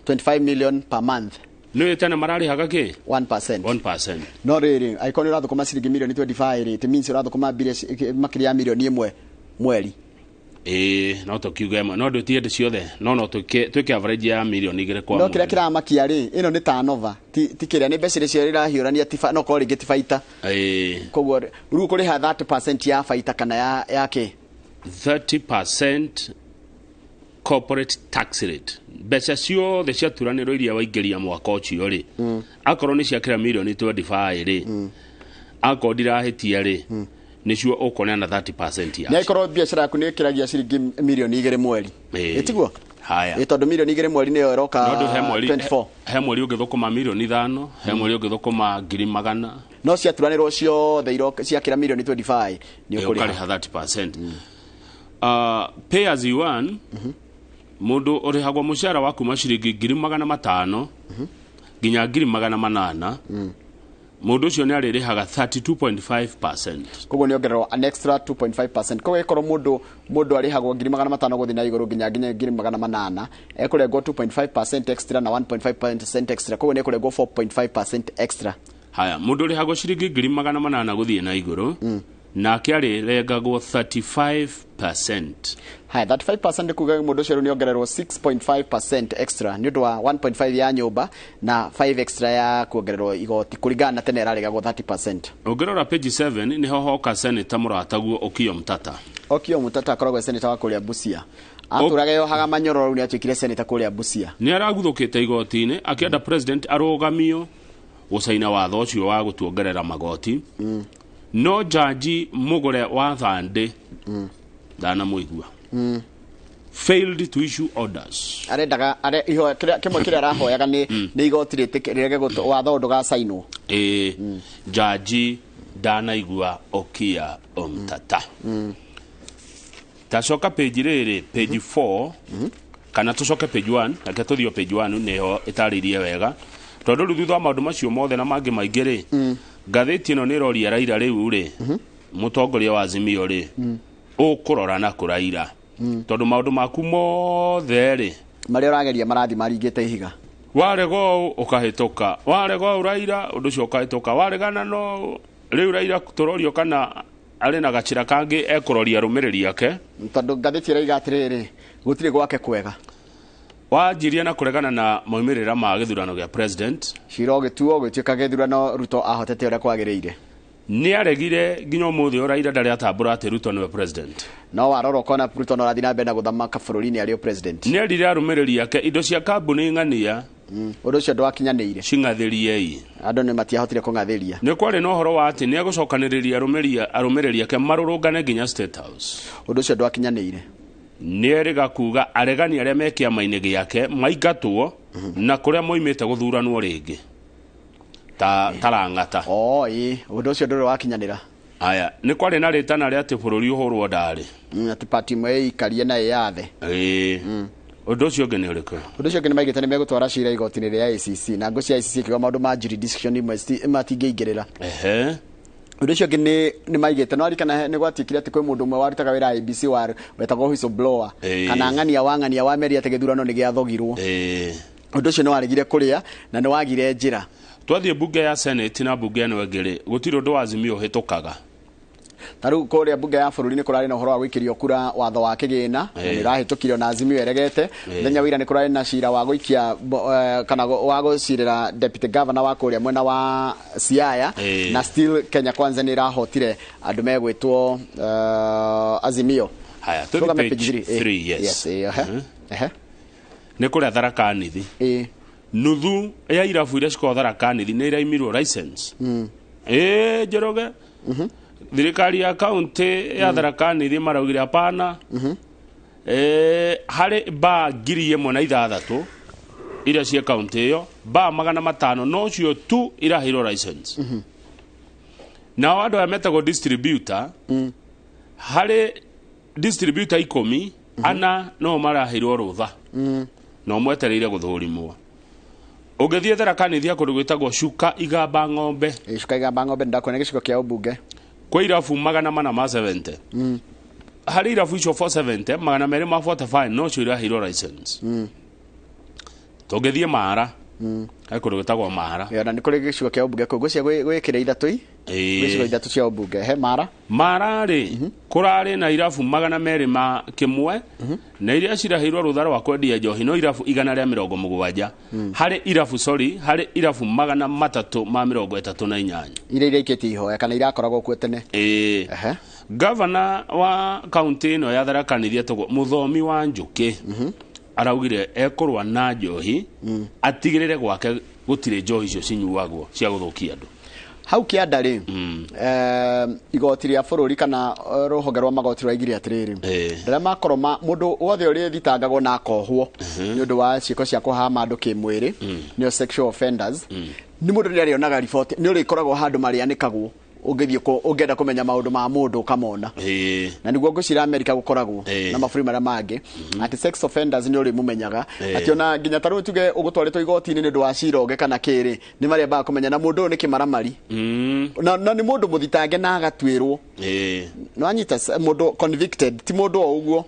25 million per month. Nĩ tene mararĩhaga kĩ? 1%. 1%. No rĩrĩ, angĩkorwo nĩ ũrathũkũma ciringi mirioni 25 rĩ, it means ũrathũkũma mbia makĩria ya mirioni 1 mweri. No tũkiuge ĩmwe, no ndũtie hĩndĩ ciothe, no twĩke average ya mirioni 2 kwa No mweri. kĩrĩa kĩramakia rĩ, ĩno nĩ turnover, ti kĩrĩa nĩ mbeca iria irahiũrania, no korwo rĩngĩ ti baita. Koguo rĩu ũkũrĩha 30% ya baita kana ya kĩ? 30% corporate tax rate. Mbeca ciothe ciaturanĩrwo iria waingĩria mwaka ũcio rĩ, akorwo nĩ ciakĩra mirioni 25 rĩ, akorwo ndirahĩtia rĩ, nĩcio ũkũneana 30% Nĩ yacio. angĩkorwo biacara yaku nĩ ĩkĩragia ciringi mirioni 2 mweri. Ĩtiguo? Haya. Tondũ mirioni 2 mweri nĩyo ĩroka No ndũ he mweri 24. he mweri ũngĩthũkũma mirioni 5, he mweri ũngĩthũkũma 100,000. No ciaturanĩrwo ciothe ciakĩra mirioni 25 nĩ ũkũrĩha. Ũkarĩha 30%. Pay as you earn, mũndũ ũrĩhagwo mũcara wa kuma ciringi 500,000 nginya 800,000 Mũndũ ũcio nĩ arĩrĩhaga 32.5%. Koguo nĩ ongererwo an extra 2.5%. Koguo ĩkorwo mũndũ arĩhagwo 500,000 gũthiĩ na igũrũ nginya 800,000, ekũrengwo 2.5% extra na 1.5% extra. Koguo nĩ ekũrengwo 4.5% extra. Haya, mũndũ ũrĩhagwo ciringi 800,000 gũthiĩ na igũrũ, nake arĩrengagwo 35%. Haya, 35% nĩ kuga mũndũ ũcio rĩu nĩ ongererwo 6.5% extra nĩ ũndũ wa 1.5 ya nyũmba na 5 extra ya kuongererwo igoti kũringana na tene ĩrarĩgagwo 30%. Ũngĩrora page 7 nĩho hoka seneta mũrataguo Okiya Mtata. Okiya Mtata akoragwo seneta wa kũrĩa Busia. Atũraga yohaga manyororo, rĩu nĩ atuĩkire seneta kũrĩa Busia. Nĩ araguthũkĩte igoti-inĩ akĩenda president arũgamio gũcaina watho ũcio wa gũtuongerera magoti. No jaji mũgũre wa Thande ndanamũigua, failed to issue orders. Arendaga are ihoya kĩrĩa kĩmwe kĩrĩa arahoyaga nĩ igoti rĩtĩke rĩrege watho ndũgacainwo. Ĩĩ, jaji ndanaigua Okiya Omtata. Tacoka page rĩrĩ, page 4, kana tũcoke page 1. Reke tũthiĩ page 1, nĩho ĩtarĩirie wega, tondũ rĩu thutha wa maũndũ macio mothe na mangĩ maingĩ rĩ, ngathĩti ĩno nĩ ĩroria Raila rĩu rĩ, mũtongoria wa Azimio rĩ, ũkũrora na kũraira, tondũ maũndũ maku mothe rĩ marĩa ũrageria marathi maringĩte ihiga. Warega ũũ ũkahĩtũka, warega ũũ Raila ũndũ ũcio ũkahĩtũka, waregana no rĩu Raila tũrorio kana arĩ na gacĩra kangĩ ekũroria arũmĩrĩri ake. Tondũ ngathĩti ĩraiga atĩrĩrĩ, gũtirĩ gwake kwega. Wanjirie na kũregana na maumĩrĩra ma gĩthurano gĩa president. Cira ũgĩtuo ũgĩtuĩka gĩthurano Ruto ahotete ũrĩa kwagĩrĩire. Nĩ aregire nginya ũmũthĩ Raila ndarĩ atambũra atĩ Ruto nĩwe president. No warora ũkona Ruto no arathiĩ na mbere na gũthamaka bũrũri-inĩ arĩ o president. Nĩ erire arũmĩrĩri ake indo cia kambuni ng'ania ũndũ ũcio ndwakinyanĩire, cing'athĩriei. Andũ nĩ matiahotire kũng'athĩria. Nĩ kwarĩ na ũhoro wa atĩ nĩ egũcokanĩrĩria arũmĩrĩri ake marũrũngane nginya State House. Ũndũ ũcio ndwakinyanĩire. Nĩ erĩga kuga aregani arĩa me kĩama-inĩ gĩake maingatwo na kũrĩa moimĩte gũthuranwo rĩngĩ ta Lang'ata. Ĩĩ, ũndũ ũcio ndũrĩ wakinyanĩra. Aya, nĩ kwarĩ na rĩtana rĩa atĩ bũrũri ũhũrwo ndarĩ, atĩ party ĩmwe ĩikarie na ĩyathe. Ĩĩ, ũndũ ũcio ũngĩ nĩ ũrĩkũ? Ũndũ ũcio ũngĩ nĩ maigĩte nĩ megũtwara cira igoti-inĩ rĩa ICC, na ngũ cia ICC ikiuga maũndũ ma jurisdiction imwe matingĩingĩrĩra. Ũndũ ũcio ũngĩ nĩ maigĩte no arikana nĩ gwatuĩkire atĩ kwĩ mũndũ ũmwe warutaga wĩra IEBC wetagwo whistleblower, kana ng'ania wa ng'ania wa meri atĩ gĩthurano nĩ gĩathogirwo. Ũndũ ũcio nĩ waregire kũrĩa na nĩ wagire njĩra. Twathiĩ mbunge ya Senate na mbunge ĩno ĩngĩ rĩ, gũtirĩ ũndũ wa Azimio ũhĩtũkaga. Ta rĩu kũrĩa mbunge ya bũrũri nĩ kũrarĩ na ũhoro wa gũikĩrio kura watho wa kĩgĩna, na nĩ ũrahĩtũkirio na Azimio ĩregete. Mũthenya wa ira nĩ kũrarĩ na cira wa gũikia kana wa gũcirĩra deputy governor wa kũrĩa mwena wa Siaya, na still Kenya Kwanza nĩ ĩrahotire andũ megwĩtwo Azimio. Haya, tũthiĩ page 3. Yes. Nĩ kũrĩa Tharaka Nithi. Nuthu ya irabu iria cikoragwo Tharaka Nithi nĩ iraimirwo license. Ĩĩ, Njoroge, thirikari ya kaunti ya Tharaka Nithi maraugire hapana. Harĩ baa 1,006 iria cia kaunti ĩyo, baa 500 nocio tu iraheirwo license. Nao andũ aya metagwo distributor, harĩ distributor 10, ana no maraheirwo rũtha, no mwetereire gũthũrimwo. Ũngĩthiĩ Tharaka Nithi kũndũ gwĩtagwo Cuka Igamba Ng'ombe. Cuka Igamba Ng'ombe ndakuona gĩcigo kĩa ũmbunge. Kwĩ irabu 470. Harĩ irabu icio 470, 245 nocio iraheirwo license. Tũngĩthiĩ Mara, he kũndũ gwĩtagwo Mara. Na nĩ kũrĩ gĩcigo kĩa ũmbunge kũu ngwĩciria gwĩkĩra ithatũ, gĩcigo ithatũ cia ũmbunge he Mara. Mara rĩ, kũrarĩ na irabu 201, na iria ciraheirwo rũtha rwa kwendia njohi no irabu 170. Harĩ irabu, sorry, harĩ irabu 338. Iria iraikĩtie ihoya kana irakoragwo kuo tene. Ĩĩ. Gavana wa kaunti ĩno ya Tharaka Nithi etagwo Mũthomi wa Njũkĩ, araugire ekũrũa na njohi, atigĩrĩre gwake gũtirĩ njohi icio cinyuagwo cia gũthũkia andũ. Hau kĩanda rĩ, igoti rĩa bũrũri kana rũhonge rwa magoti rwaigire atĩrĩrĩ, rĩrĩa makorwo mũndũ wothe ũrĩthitangagwo na akohwo nĩ ũndũ wa ciĩko cia kũhama andũ kĩmwĩrĩ, nĩo sexual offenders, nĩ mũndũ nĩ arĩonaga riboti, nĩ ũrĩkoragwo handũ marĩanĩkagwo Ũngĩthiĩ ũngĩenda kũmenya maũndũ ma mũndũ ũkamona. Na nĩguo ngwĩciria America gũkoragwo na mabũrũri marĩa mangĩ, atĩ sex offenders nĩ ũrĩmũmenyaga, atĩ ona nginya ta rĩu tuge ũgũtwarĩtwo igoti-inĩ nĩ ũndũ wa cira ũngĩ kana kĩrĩ, nĩ marĩambaga kũmenya na mũndũ ũyũ nĩ kĩmaramari, na nĩ mũndũ mũthitange na agatuĩrwo. Nĩwanyita, mũndũ convicted, ti mũndũ o ũguo,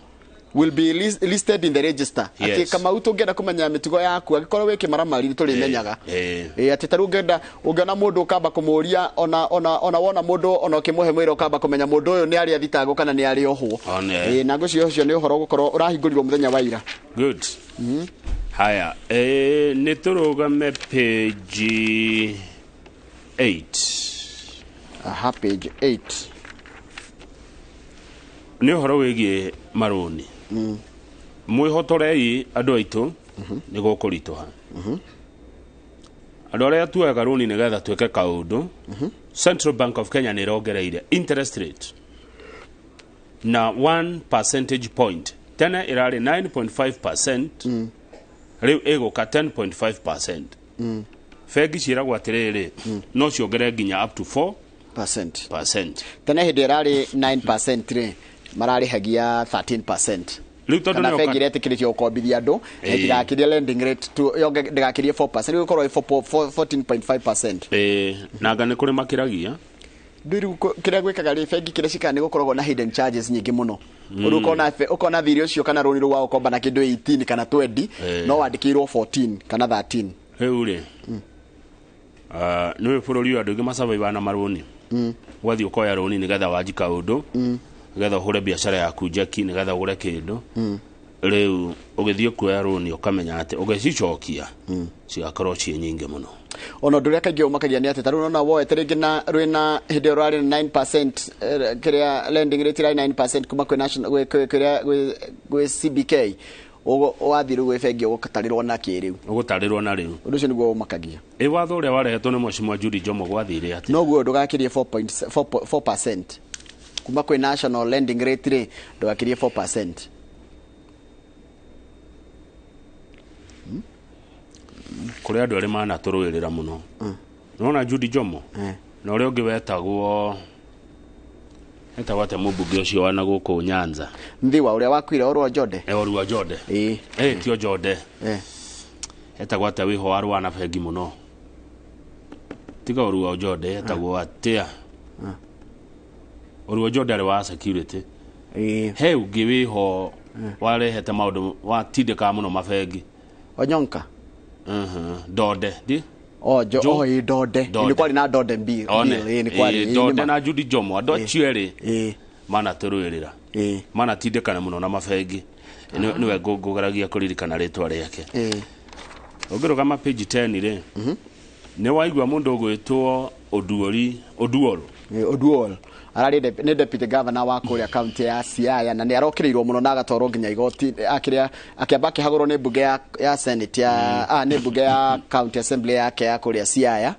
will be listed in the register. Atĩ Kamau, tũngĩenda kũmenya mĩtugo yaku, angĩkorwo wĩ kĩmaramari, nĩ tũrĩmenyaga. Ĩ, atĩ ta rĩu ũngĩenda, ũngĩona mũndũ ũkamba kũmũria, ona wona mũndũ, ona ũkĩmũhe mwĩra, ũkamba kũmenya mũndũ ũyũ nĩ arĩ athitangwo kana nĩ arĩ ohwo. One. Ĩ, na ngwĩciria ũcio nĩ ũhoro ũgũkorwo ũrahingũrirwo mũthenya wa ira. Good. Haya, nĩ tũrũgame page 8. Aha, page 8. Nĩ ũhoro wĩgiĩ marũni. Mwĩhotorei andũ aitũ, nĩ gũkũritũha. Andũ arĩa tuoyaga rũni nĩgetha twĩke kaũndũ, Central Bank of Kenya nĩ ĩrongereire interest rate na 1 percentage point. Tene ĩrarĩ 9.5%, rĩu ĩgũka 10.5%. Bengi ciĩragwo atĩrĩrĩ, no ciongerere nginya up to 4 percent. Percent. Tene hĩndĩ ĩrarĩ 9% rĩ, mararĩhagia 13%. Rĩu tondũ Kana nĩyo bengi iretĩkĩrĩtio gũkombithia andũ ndĩgakĩrie lending rate tu ndĩgakĩrie 4%, rĩu ĩkorwo ĩ 14.5%. Ĩĩ, nanga nĩ kũrĩ makĩragia. Rĩu kĩrĩa gwĩkaga rĩ, bengi kĩrĩa cikaga nĩ gũkoragwo na hidden charges nyingĩ mũno. Rĩu ũkona thirĩ ũcio kana rũni rũu wa gũkomba na kĩndũ 18 kana 20, no wandĩkĩirwo 14 kana 13. Rĩu rĩ, nĩ bũrũri ũyũ andũ aingĩ macabaibaga na marũni. Ũgathiĩ ũkoya rũni nĩgetha wanji kaũndũ, nĩgetha ũhũre biacara yaku njeki, nĩgetha ũgũre kĩndũ. Rĩu ũgĩthiĩ kuoya rũni, ũkamenya atĩ ũgĩcicokia cigakorwo ciĩ nyingĩ mũno. Ona ũndũ ũrĩa kaingĩ ũmakagia nĩ atĩ ta rĩu ũrona woete rĩngĩ na rwĩna hĩndĩ ĩyo rwarĩ na 9%, kĩrĩa lending rate ĩrarĩ 9% kuma kwĩ national gwĩ kĩrĩa gwĩ CBK, ũguo wathiĩ rĩu gwĩ bengi ũgũtarĩrwo na kĩrĩu. Ũgũtarĩrwo na rĩu. Ũndũ ũcio nĩguo ũmakagia. Ĩ watho ũrĩa warehetwo nĩ Mheshimiwa Judy Jomo gwathire atĩ Noguo ndũgakĩrie 4.4% kuma kwĩ national lending rate rĩ, ndũgakĩrie 4%. Kũrĩ andũ erĩ manatũrũĩrĩra mũno. Nĩwona Judy Jomo na ũrĩa ũngĩ wetagwo atĩa, mũmbunge ũcio wa na gũkũ Nyanza? Nthiwa ũrĩa wakuire, Orwa Jode. Orua Jode. Tio Jode. Etagwo atĩa wĩho warũa na bengi mũno? Tiga Orua Jode, etagwo atĩa? Orua Jode arĩ wa security. He ũngĩ wĩho warehete maũndũ watindĩkaga mũno mabengi. Onyonka. Donde ndi. Oh, jo, oh, ĩ Donde. Donde. Nĩ kwarĩ na Donde mbi. One. Ĩ, nĩ kwarĩ. Ĩ, Donde na Judy Jomo, andũ acio erĩ manatũrũĩrĩra, manatindĩkana mũno na mabengi. Nĩwe ngũgeragia kũririkana rĩtwa rĩake. Ũngĩrũgama page 10 rĩ, nĩ waigua mũndũ ũgwĩtwo Oduori Oduoro. Oduol ararĩ nĩ deputy governor wa kũrĩa county ya Siaya, na nĩ arokĩrĩirwo mũno na agatwarwo nginya igoti, akĩrĩa akĩamba akĩhagũrwo nĩ mbunge ya senate ya nĩ mbunge ya county assembly yake ya kũrĩa Siaya.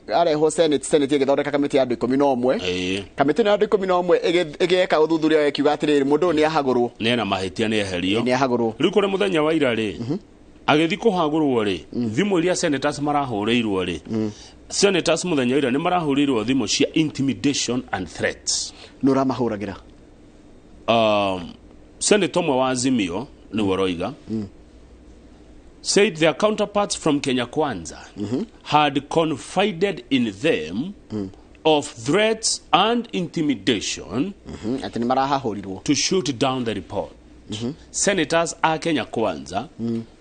Arehwo senate ĩgĩthondeka kamĩtĩ ya andũ 11. Kamĩtĩ ĩno ya andũ 11 ĩgĩka ũthuthuria, ĩkiuga atĩrĩrĩ, mũndũ ũyũ nĩ ahagũrwo. Nĩ ena mahĩtia, nĩ eherio. Nĩ ahagũrwo. Rĩu kũrĩ mũthenya wa ira rĩ, agĩthiĩ kũhagũrwo rĩ, thimũ iria senators marahũrĩirwo rĩ, senators mũthenya wa ira nĩ marahũrĩirwo thimũ cia intimidation and threats. Nĩ ũramahũragĩra? Senator ũmwe wa Azimio nĩwe ũroiga, said their counterparts from Kenya Kwanza had confided in them of threats and intimidation atĩ nĩ marahahũrirwo to shoot down the report. Senators a Kenya Kwanza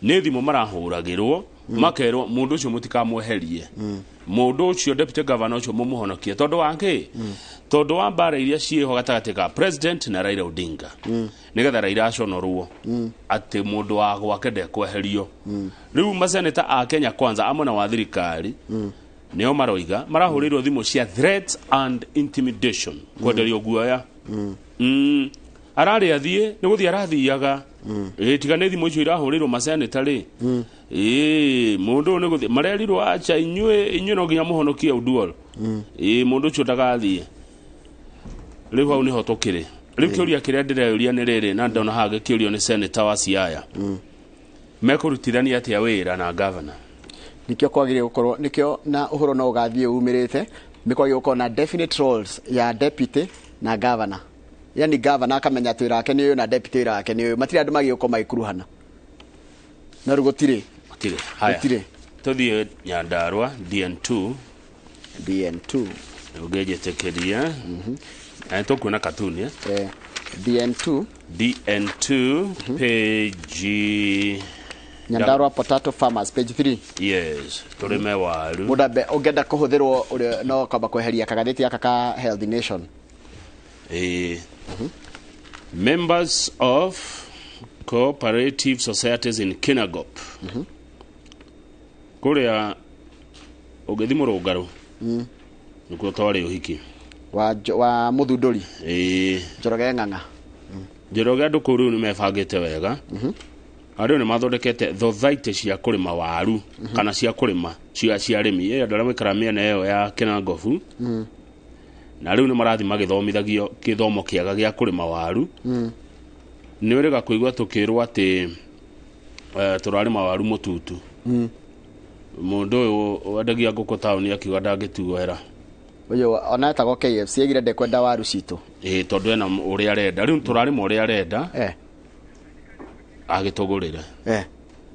nĩ thimũ marahũragĩrwo, makerwo mũndũ ũcio mũtikamweherie, mũndũ ũcio deputy governor ũcio mũmũhonokie, tondũ wa kĩ? Tondũ wa mbara iria ciĩho gatagatĩ ka president na Raila Odinga, nĩgetha Raila aconorwo atĩ mũndũ wa gwake ndekweherio. Rĩu maseneta a Kenya Kwanza a mwena wa thirikari nĩo maroiga marahũrĩirwo thimũ cia threats and intimidation, kwenderio guoya. Ararĩ athiĩ nĩ gũthiĩ arathiaga. Ĩ, tiga nĩ thimũ icio irahũrĩirwo maseneta rĩ, ĩ mũndũ ũyũ nĩ gũthiĩ marerirwo, acha, inyuĩ no nginya mũhonokie Oduol, ĩ mũndũ ũcio ndagathiĩ. Rĩu hau nĩho tũkĩrĩ rĩu. Kĩũria kĩrĩa ndĩreyũria nĩ rĩrĩ, na ndona haha gĩkĩũrio nĩ senator wa Siaya, mekũrutithania atĩa wĩra na governor? Nikio kwagire gukorwo nikio na uhoro no ugathie umirite ni kwagire gukorwo na definite roles ya deputy na governor. Yani governor akamenya atĩ wĩra wake nĩ ũyũ na deputy wĩra wake nĩ ũyũ, matirĩ andũ magĩũka magĩkuruhana na rĩu gũtirĩ. Gũtirĩ. Haya. Gũtirĩ. Tũthiĩ Nyandarua DN2. DN2 ũngĩnjĩtĩkĩria. Tũkuona katuni. DN2. DN2 page Nyandarua Potato Farmers page 3. Yes, tũrĩme waru. Mũndũ ambe ũngĩenda kũhũthĩrwo ũrĩa no kwamba kweheria kagathĩti gaka ka Healthy Nation. Members of cooperative societies in Kinangop. Kũrĩa ũngĩthiĩ Mũrũngarũ nĩkuo twarĩ ũhiki wa mũthundũri. Njoroge Ng'ang'a. Njoroge andũ kũu rĩu nĩmebangĩte wega. Andũ nĩ mathondekete thothaitĩ cia kũrĩma waru kana cia kũrĩma cia arĩmi. Andũ arĩa maikaraga mĩena ĩyo ya Kinangofu na rĩu nĩ marathiĩ magĩthomithagio gĩthomo kĩega gĩa kũrĩma waru. Nĩ ũrĩga kũigua tũkĩrwo atĩ tũrarĩma waru mũtutu. Mũndũ ũyũ wendagia ngũkũ taũni akiuga ndangĩtuoera. Ũyũ ona etagwo KFC aigire ndekwenda waru citũ. Tondũ ena ũrĩa arenda. Rĩu tũrarĩma ũrĩa arenda agĩtũgũrĩre.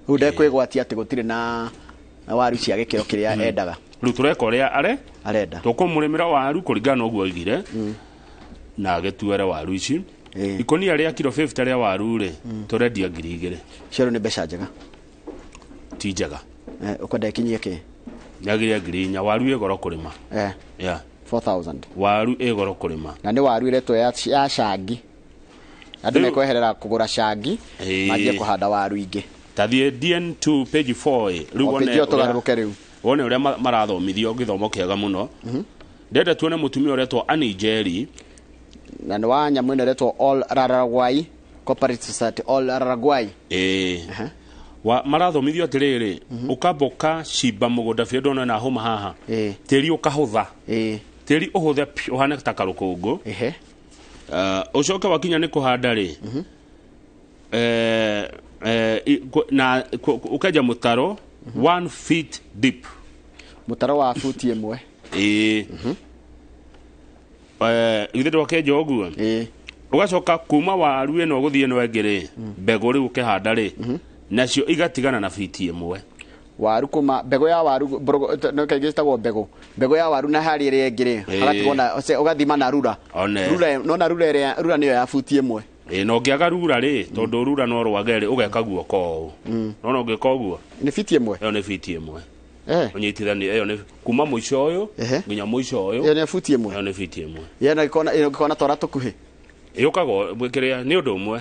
Rĩu ndekwĩgwatia atĩ gũtirĩ na waru cia gĩkĩro kĩrĩa endaga. Rĩu tũreka ũrĩa arenda. Tũkũmũrĩmĩra waru kũringana na ũguo oigire na agĩtuere waru ici. Ikũnia rĩa kiro 50 rĩa waru rĩ tũrendia 2,000. Cio nĩ mbeca njega. Ti njega. Ũkwenda ĩkinyie kĩ? Yagĩrĩire 4,000. Waru ĩ goro kũrĩma. Yeah. 4,000. Waru ĩ goro kũrĩma. Na nĩ waru ĩretwo ya cangi. Andũ mekweherera kũgũra cangi manjie kũhanda waru ingĩ. Tathiĩ DN2 page 4 rĩu wone tũgarũrũke rĩu. Wone ũrĩa marathomithio gĩthomo kĩega mũno. Ndenda tuone mũtumia ũretwo Annie Njeri. Na nĩ wa nyamũ ĩno ĩretwo All Raragwai Cooperative Society. All Raragwai. Marathomithio atĩrĩrĩ, ũkamba ũkacimba mũgũnda biũ ndona na hũma haha. Tĩri ũkahũtha. Tĩri ũhũthe ũhane ta karũkũngũ. Ũcoke wakinya nĩ kũhanda rĩ, na ũkenja mũtaro 1 feet deep. Mũtaro wa futi ĩmwe. Githĩ ndwakenja ũguo? Ũgacoka kuma waru ĩno gũthiĩ ĩno ĩngĩ rĩ, mbegũ rĩu ũkĩhanda rĩ, nacio igatigana na fiti ĩmwe. Waru kuma mbegũ ya waru no kaingĩ citagwo mbegũ. Mbegũ ya waru na harĩa ĩrĩa ĩngĩ rĩ, hagatigwo na ũgathima na rura. Rura nona rura ĩrĩa rura nĩyo ya futi ĩmwe. Na ũngĩaga rura rĩ, tondũ rura no rwage rĩ, ũgeka guoko ũũ. Nona ũngĩka ũguo nĩ fiti ĩmwe. Ĩyo nĩ fiti ĩmwe. Ũnyitithanie ĩyo nĩ kuma mũico ũyũ nginya mũico ũyũ. Ĩyo nĩ futi ĩmwe. Ĩyo nĩ fiti ĩmwe. Ĩyo ĩngĩkona twara tũkuhĩ. Yũkaga kĩrĩa nĩ ũndũ ũmwe.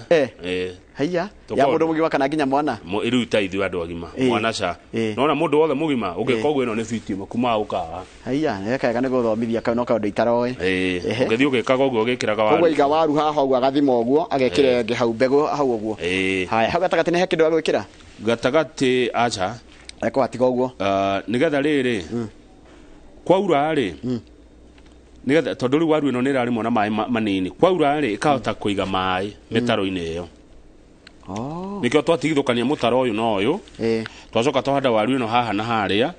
Haiya ya mũndũ mũgima kana nginya mwana. Rĩu ta ithuĩ andũ agima mwana ca. Nona mũndũ wothe mũgima ũngĩka ũguo ĩno nĩ fiti ĩmwe kuma ũkaga. Haiya nĩ kega nĩ gũthomithia kau no kaũndũ itaroĩ. Ũngĩthiĩ ũgĩkaga ũguo ũgĩkĩraga waru. Koguo iga waru haha ũguo agathima ũguo agekĩra ĩngĩ hau mbegũ hau ũguo. Haya hau gatagatĩ nĩ he kĩndũ agwĩkĩra? Gatagatĩ aca. Ekũhatiga ũguo. Nĩgetha rĩrĩ kwaura rĩ, nĩgetha tondũ rĩu waru ĩno nĩ ĩrarĩmwo na maĩ manini, kwaura rĩ ĩkahota kũiga maĩ mĩtaro-inĩ ĩyo. Nĩkĩo twatigithũkania mũtaro ũyũ na ũyũ, twacoka twahanda waru ĩno haha na harĩa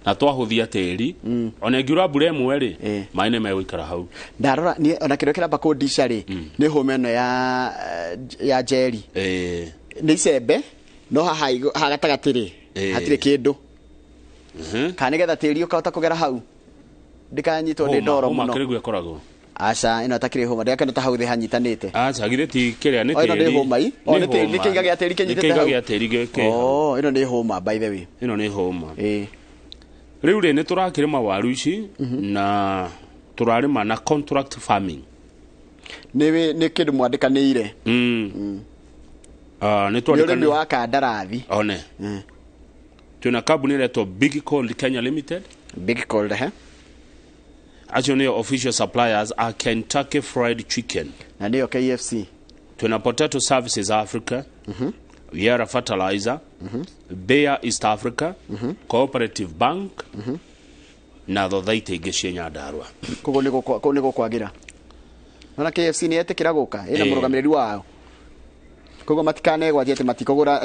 na twahũthia tĩri, ona ĩngiura mbura ĩmwe rĩ, maĩ nĩ megũikara hau. Ndarora niĩ ona kĩrĩa kĩramba kũndica rĩ, nĩ hũma ĩno ya Njeri. Nĩ icembe no haha haha gatagatĩ rĩ hatirĩ kĩndũ. Kana nĩgetha tĩri ũkahota kũgera hau ndikanyitwo nĩ ndoro mũno. Hũma kĩrĩguo ĩkoragwo. Aca ĩno takĩrĩ hũma ndĩrakĩona ta hau thĩ hanyitanĩte. Aca githĩ ti kĩrĩa nĩ tĩri. Ĩno nĩ hũma i. O nĩ tĩri, nĩ kĩiga gĩa tĩri kĩnyitĩte hau. Nĩ kĩiga gĩa tĩri gĩkĩ. Oh, ĩno nĩ hũma by the way. Ĩno nĩ hũma. Rĩu rĩ nĩ tũrakĩrĩma waru ici na tũrarĩma na contract farming. Nĩ kĩndũ mwandĩkanĩire. Nĩ twandĩkanĩire. Nĩ ũrĩmi wa kandarathi. One. Twĩna kambuni ĩretwo Big Cold Kenya Limited. Big Cold, he? Acio nĩo official suppliers a Kentucky Fried Chicken. Na nĩyo KFC. Twĩna Potato Services Africa, Yara Fertilizer, Bayer East Africa, Cooperative Bank, na thothaitĩ ingĩ cia Nyandarua. Koguo nĩ gũkwagĩra. Nona KFC nĩ yetĩkĩra gũka, ĩna mũrũgamĩrĩri wao. Koguo matikanegwatie atĩ matikũgũra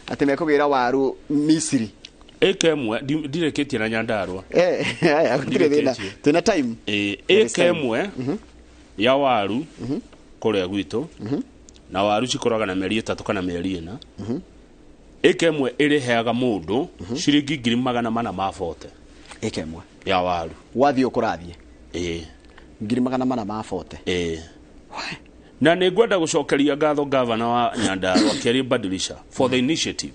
atĩ mekũgĩra waru Misiri. Ĩka ĩmwe ndirĩkĩtie na Nyandarua. Haya, gũtirĩ thĩna. Ndirĩkĩtie. Twĩna time. There is Ĩka time. ĩmwe ya waru kũrĩa gwitũ, na waru cikũraga na mĩeri 3 kana mĩeri 4. Ĩka ĩmwe ĩrĩheaga mũndũ ciringi 440,000. Ĩka ĩmwe ya waru wathiĩ ũkũrathiĩ. Ĩĩ. 440,000. Ĩĩ. Na nĩ ngwenda gũcokeria ngatho gavana wa Nyandarua Kerry Badilisha for the initiative,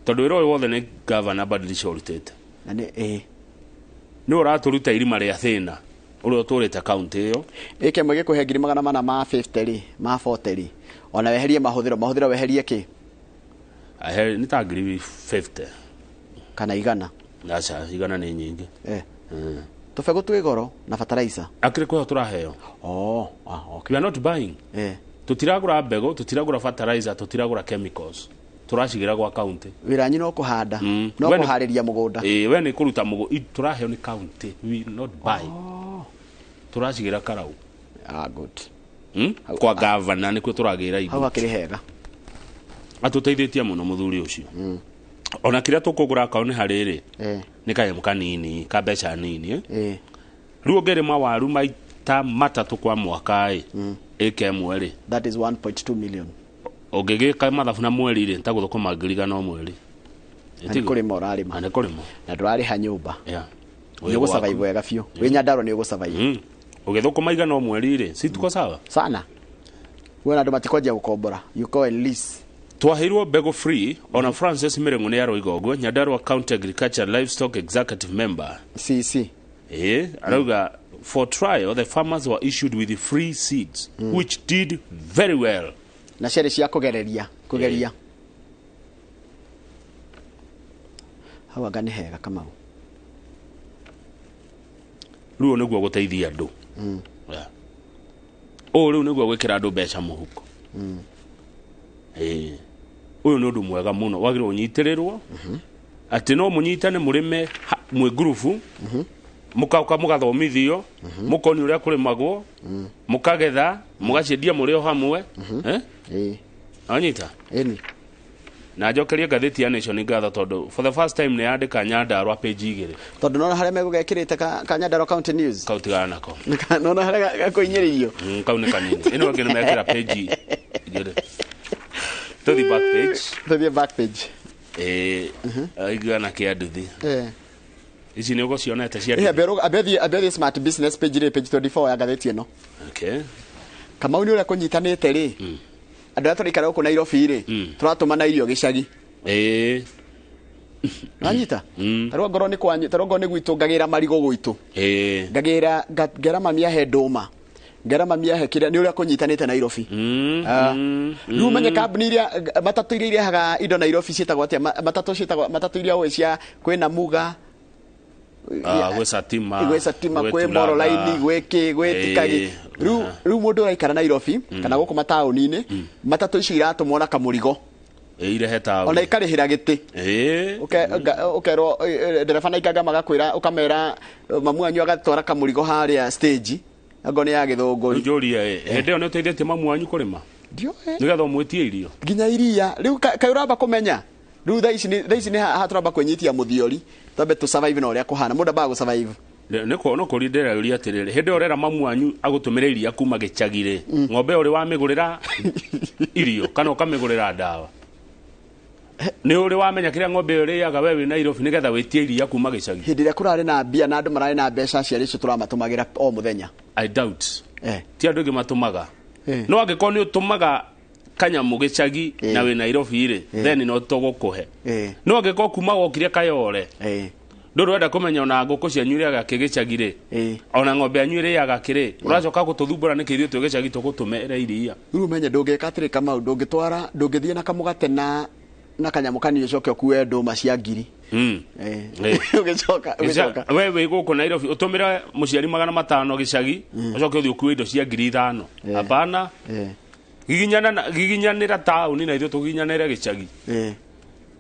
tondũ wĩra ũyũ wothe nĩ gavana Badilisha ũrutĩte. Na nĩ ĩĩ. Nĩ ũratũruta irima rĩa thĩna ũrĩa ũtũrĩte kaunti ĩyo. Ĩka ĩmwe gĩkũhe 450,000 rĩ, ma 40 rĩ, ona weherie mahũthĩro weherie kĩ? Ahe, nĩ ta 50,000. Kana 100. Aca, 100 nĩ nyingĩ. Tũbegũ twĩ goro na fertilizer. Akĩrĩ kwĩho tũraheo. Oh, ah, okay. We are not buying. Tũtiragũra mbegũ, tũtiragũra fertilizer, tũtiragũra chemicals, tũracigĩra gwa kaunti. Wĩra anyu no kũhanda, no We nĩ- kũharĩria mũgũnda. Ĩĩ, we nĩ kũruta mũgũ tũraheo nĩ kaunti, we not buy. Tũracigĩra karau. Ah, good. Kwa gavana nĩkuo tũragĩra Hau indo. hakĩrĩ hega. Atũteithĩtie mũno mũthuri ũcio. Ona kĩrĩa tũkũgũra akaũ nĩ harĩ rĩ, nĩ kanyamũ kanini ka mbeca nini, eh? Rĩu ũngĩrĩma waru maita 3 kwa mwaka ĩ, ĩka ĩmwe rĩ, That is 1.2 million. Ũngĩgĩka mathabu na mweri rĩ, ta gũthũkũma 100,000 o mweri. Na nĩ kũrĩma ũrarĩma. Na nĩ kũrĩma. Na ndũrarĩha nyũmba. Yeah. Nĩ ũgũsurvive wega biũ. Wĩ Nyandarua nĩ ũgũsurvive. Ũgĩthũkũma 100 o mweri rĩ, si tuko sawa? Sana. Wewe andũ matikwanjia gũkombora. You go and lease. Twaheirwo mbegũ free. Ona Francis Mĩrĩng'ũ nĩ aroiga ũguo, Nyandarua County Agriculture Livestock Executive Member. CC. Ĩĩ, arauga for trial the farmers were issued with free seeds, which did very well. Na ciarĩ cia kũgereria, kũgeria. Hau anga nĩ hega, Kamau. Rĩu ũũ nĩguo gũteithia andũ. Yeah. Ũũ rĩu nĩguo gwĩkĩra andũ mbeca mũhuko. Ĩĩ. Ũyũ nĩ ũndũ mwega mũno wagĩrĩirwo ũnyitĩrĩrwo, atĩ no mũnyitane mũrĩme mwĩ ngurubu, mũkaũka mũgathomithio, mũkonio ũrĩa kũrĩmagwo, mũkagetha, mũgaciendia mũrĩ o hamwe. Eh? Anyita? Ĩni. Na njokerie ngathĩti ya Nation ngatho, tondũ for the first time nĩ yandĩka Nyandarua page 2. Tondũ nona harĩa megũgekĩrĩte ka Nyandarua County News. Kau tigana nako. Nona harĩa gakũinyĩrĩirio. Kau nĩ kanini. Ĩno ĩngĩ nĩ mekĩra page 2. Tũthiĩ back page. Tũthiĩ back page. Ĩĩ, aiguana kĩa nduthi. Ici nĩ ũgũcionete cia Ĩĩ, nduthi. ambia ũthiĩ smart business page rĩ, page 24 ya ngathĩti ĩno. Okay. Kamau, nĩ ũrĩa kũnyitanĩte rĩ, andũ arĩa tũraikara gũkũ Nairobi rĩ, tũratũmana irio gĩcagi. Wanyita? Tarĩu angorwo nĩ kwanyu, tarĩu angorwo nĩ gwitũ, ngagĩra marigũ gwitũ. Ngagĩra ngera mami ahe ndũma, ngera mami ahe kĩrĩa, nĩ ũrĩa kũnyitanĩte Nairobi. Rĩu ũmenye kambuni iria matatũ iria irehaga indo Nairobi ciĩtagwo atĩa? Matatũ ciĩtagwo matatũ iria ũĩ cia kwĩna Muga, Gwĩ Satima, gwĩ Satima, gwĩ gwĩ Tulaga. Moroline, gwĩ kĩ, gwĩ Tikagi. Rĩu mũndũ ũraikara Nairobi kana gũkũ mataũni-inĩ, matatũ icio iratũmwo na kamũrigo. Irehe taũni. Ona ikarĩhĩra gĩtĩ. Ũkerwo ndereba na ikanga magakwĩra, ũkamera mamu wanyu agatwara kamũrigo harĩa stage angorwo nĩ ya Gĩthũngũri. Njũrie, hĩndĩ ĩyo nĩ ũteithĩtie mamu wanyu kũrĩma? Ndiũĩ. Nĩgetha ũmwĩtie irio. Nginya iria rĩu kaĩ ũramba kũmenya rĩu thaa ici nĩ haha tũramba kwĩnyitia mũthiori, twambe tũ survive na ũrĩa kũhana, mũndũ ambaga gũ survive. Nĩ no kũria ndĩrauria atĩrĩrĩ, hĩndĩ ĩyo ũrera mamu wanyu agũtũmĩra iria kuma gĩcagi rĩ, ng'ombe ĩyo ũrĩ wamĩgũrĩra irio kana ũkamĩgũrĩra ndawa? Nĩ ũrĩ wamenya kĩrĩa ng'ombe ĩyo ĩrĩaga we wĩ Nairobi nĩgetha wĩtie iria kuma gĩcagi? Hĩndĩ ĩrĩa kũrarĩ na mbia na andũ mararĩ na mbeca, aciari acio tũramatũmagĩra o mũthenya. I doubt. Ti andũ aingĩ matũmaga. No angĩkorwo nĩ ũtũmaga kanyamũ gĩcagi na wĩ Nairobi rĩ, then no tũgũkũhe. No angĩkorwo kuma wokire Kayore, ndũrĩ ũrenda kũmenya ona ngũkũ cianyu irĩaga kĩ gĩcagi rĩ, ona ng'ombe yanyu ĩrĩaga kĩ rĩ, ũracoka gũtũthumbũra nĩkĩ ithuĩ twĩ gĩcagi tũgũtũmĩre iria? Rĩu ũmenye ndũngĩka atĩrĩ, Kamau, ndũngĩtwara, ndũngĩthiĩ na kamũgate na kanyamũ kanini ũcoke ũkue ndũma cia ngiri. Ũgĩcoka ũgĩcoka. We wĩ gũkũ Nairobi ũtũmĩre mũciari 500 gĩcagi, ũcoke ũthiĩ ũkue indo cia 5,000? Hapana. Giginyanĩra taũni na ithuĩ tũgiginyanĩre gĩcagi.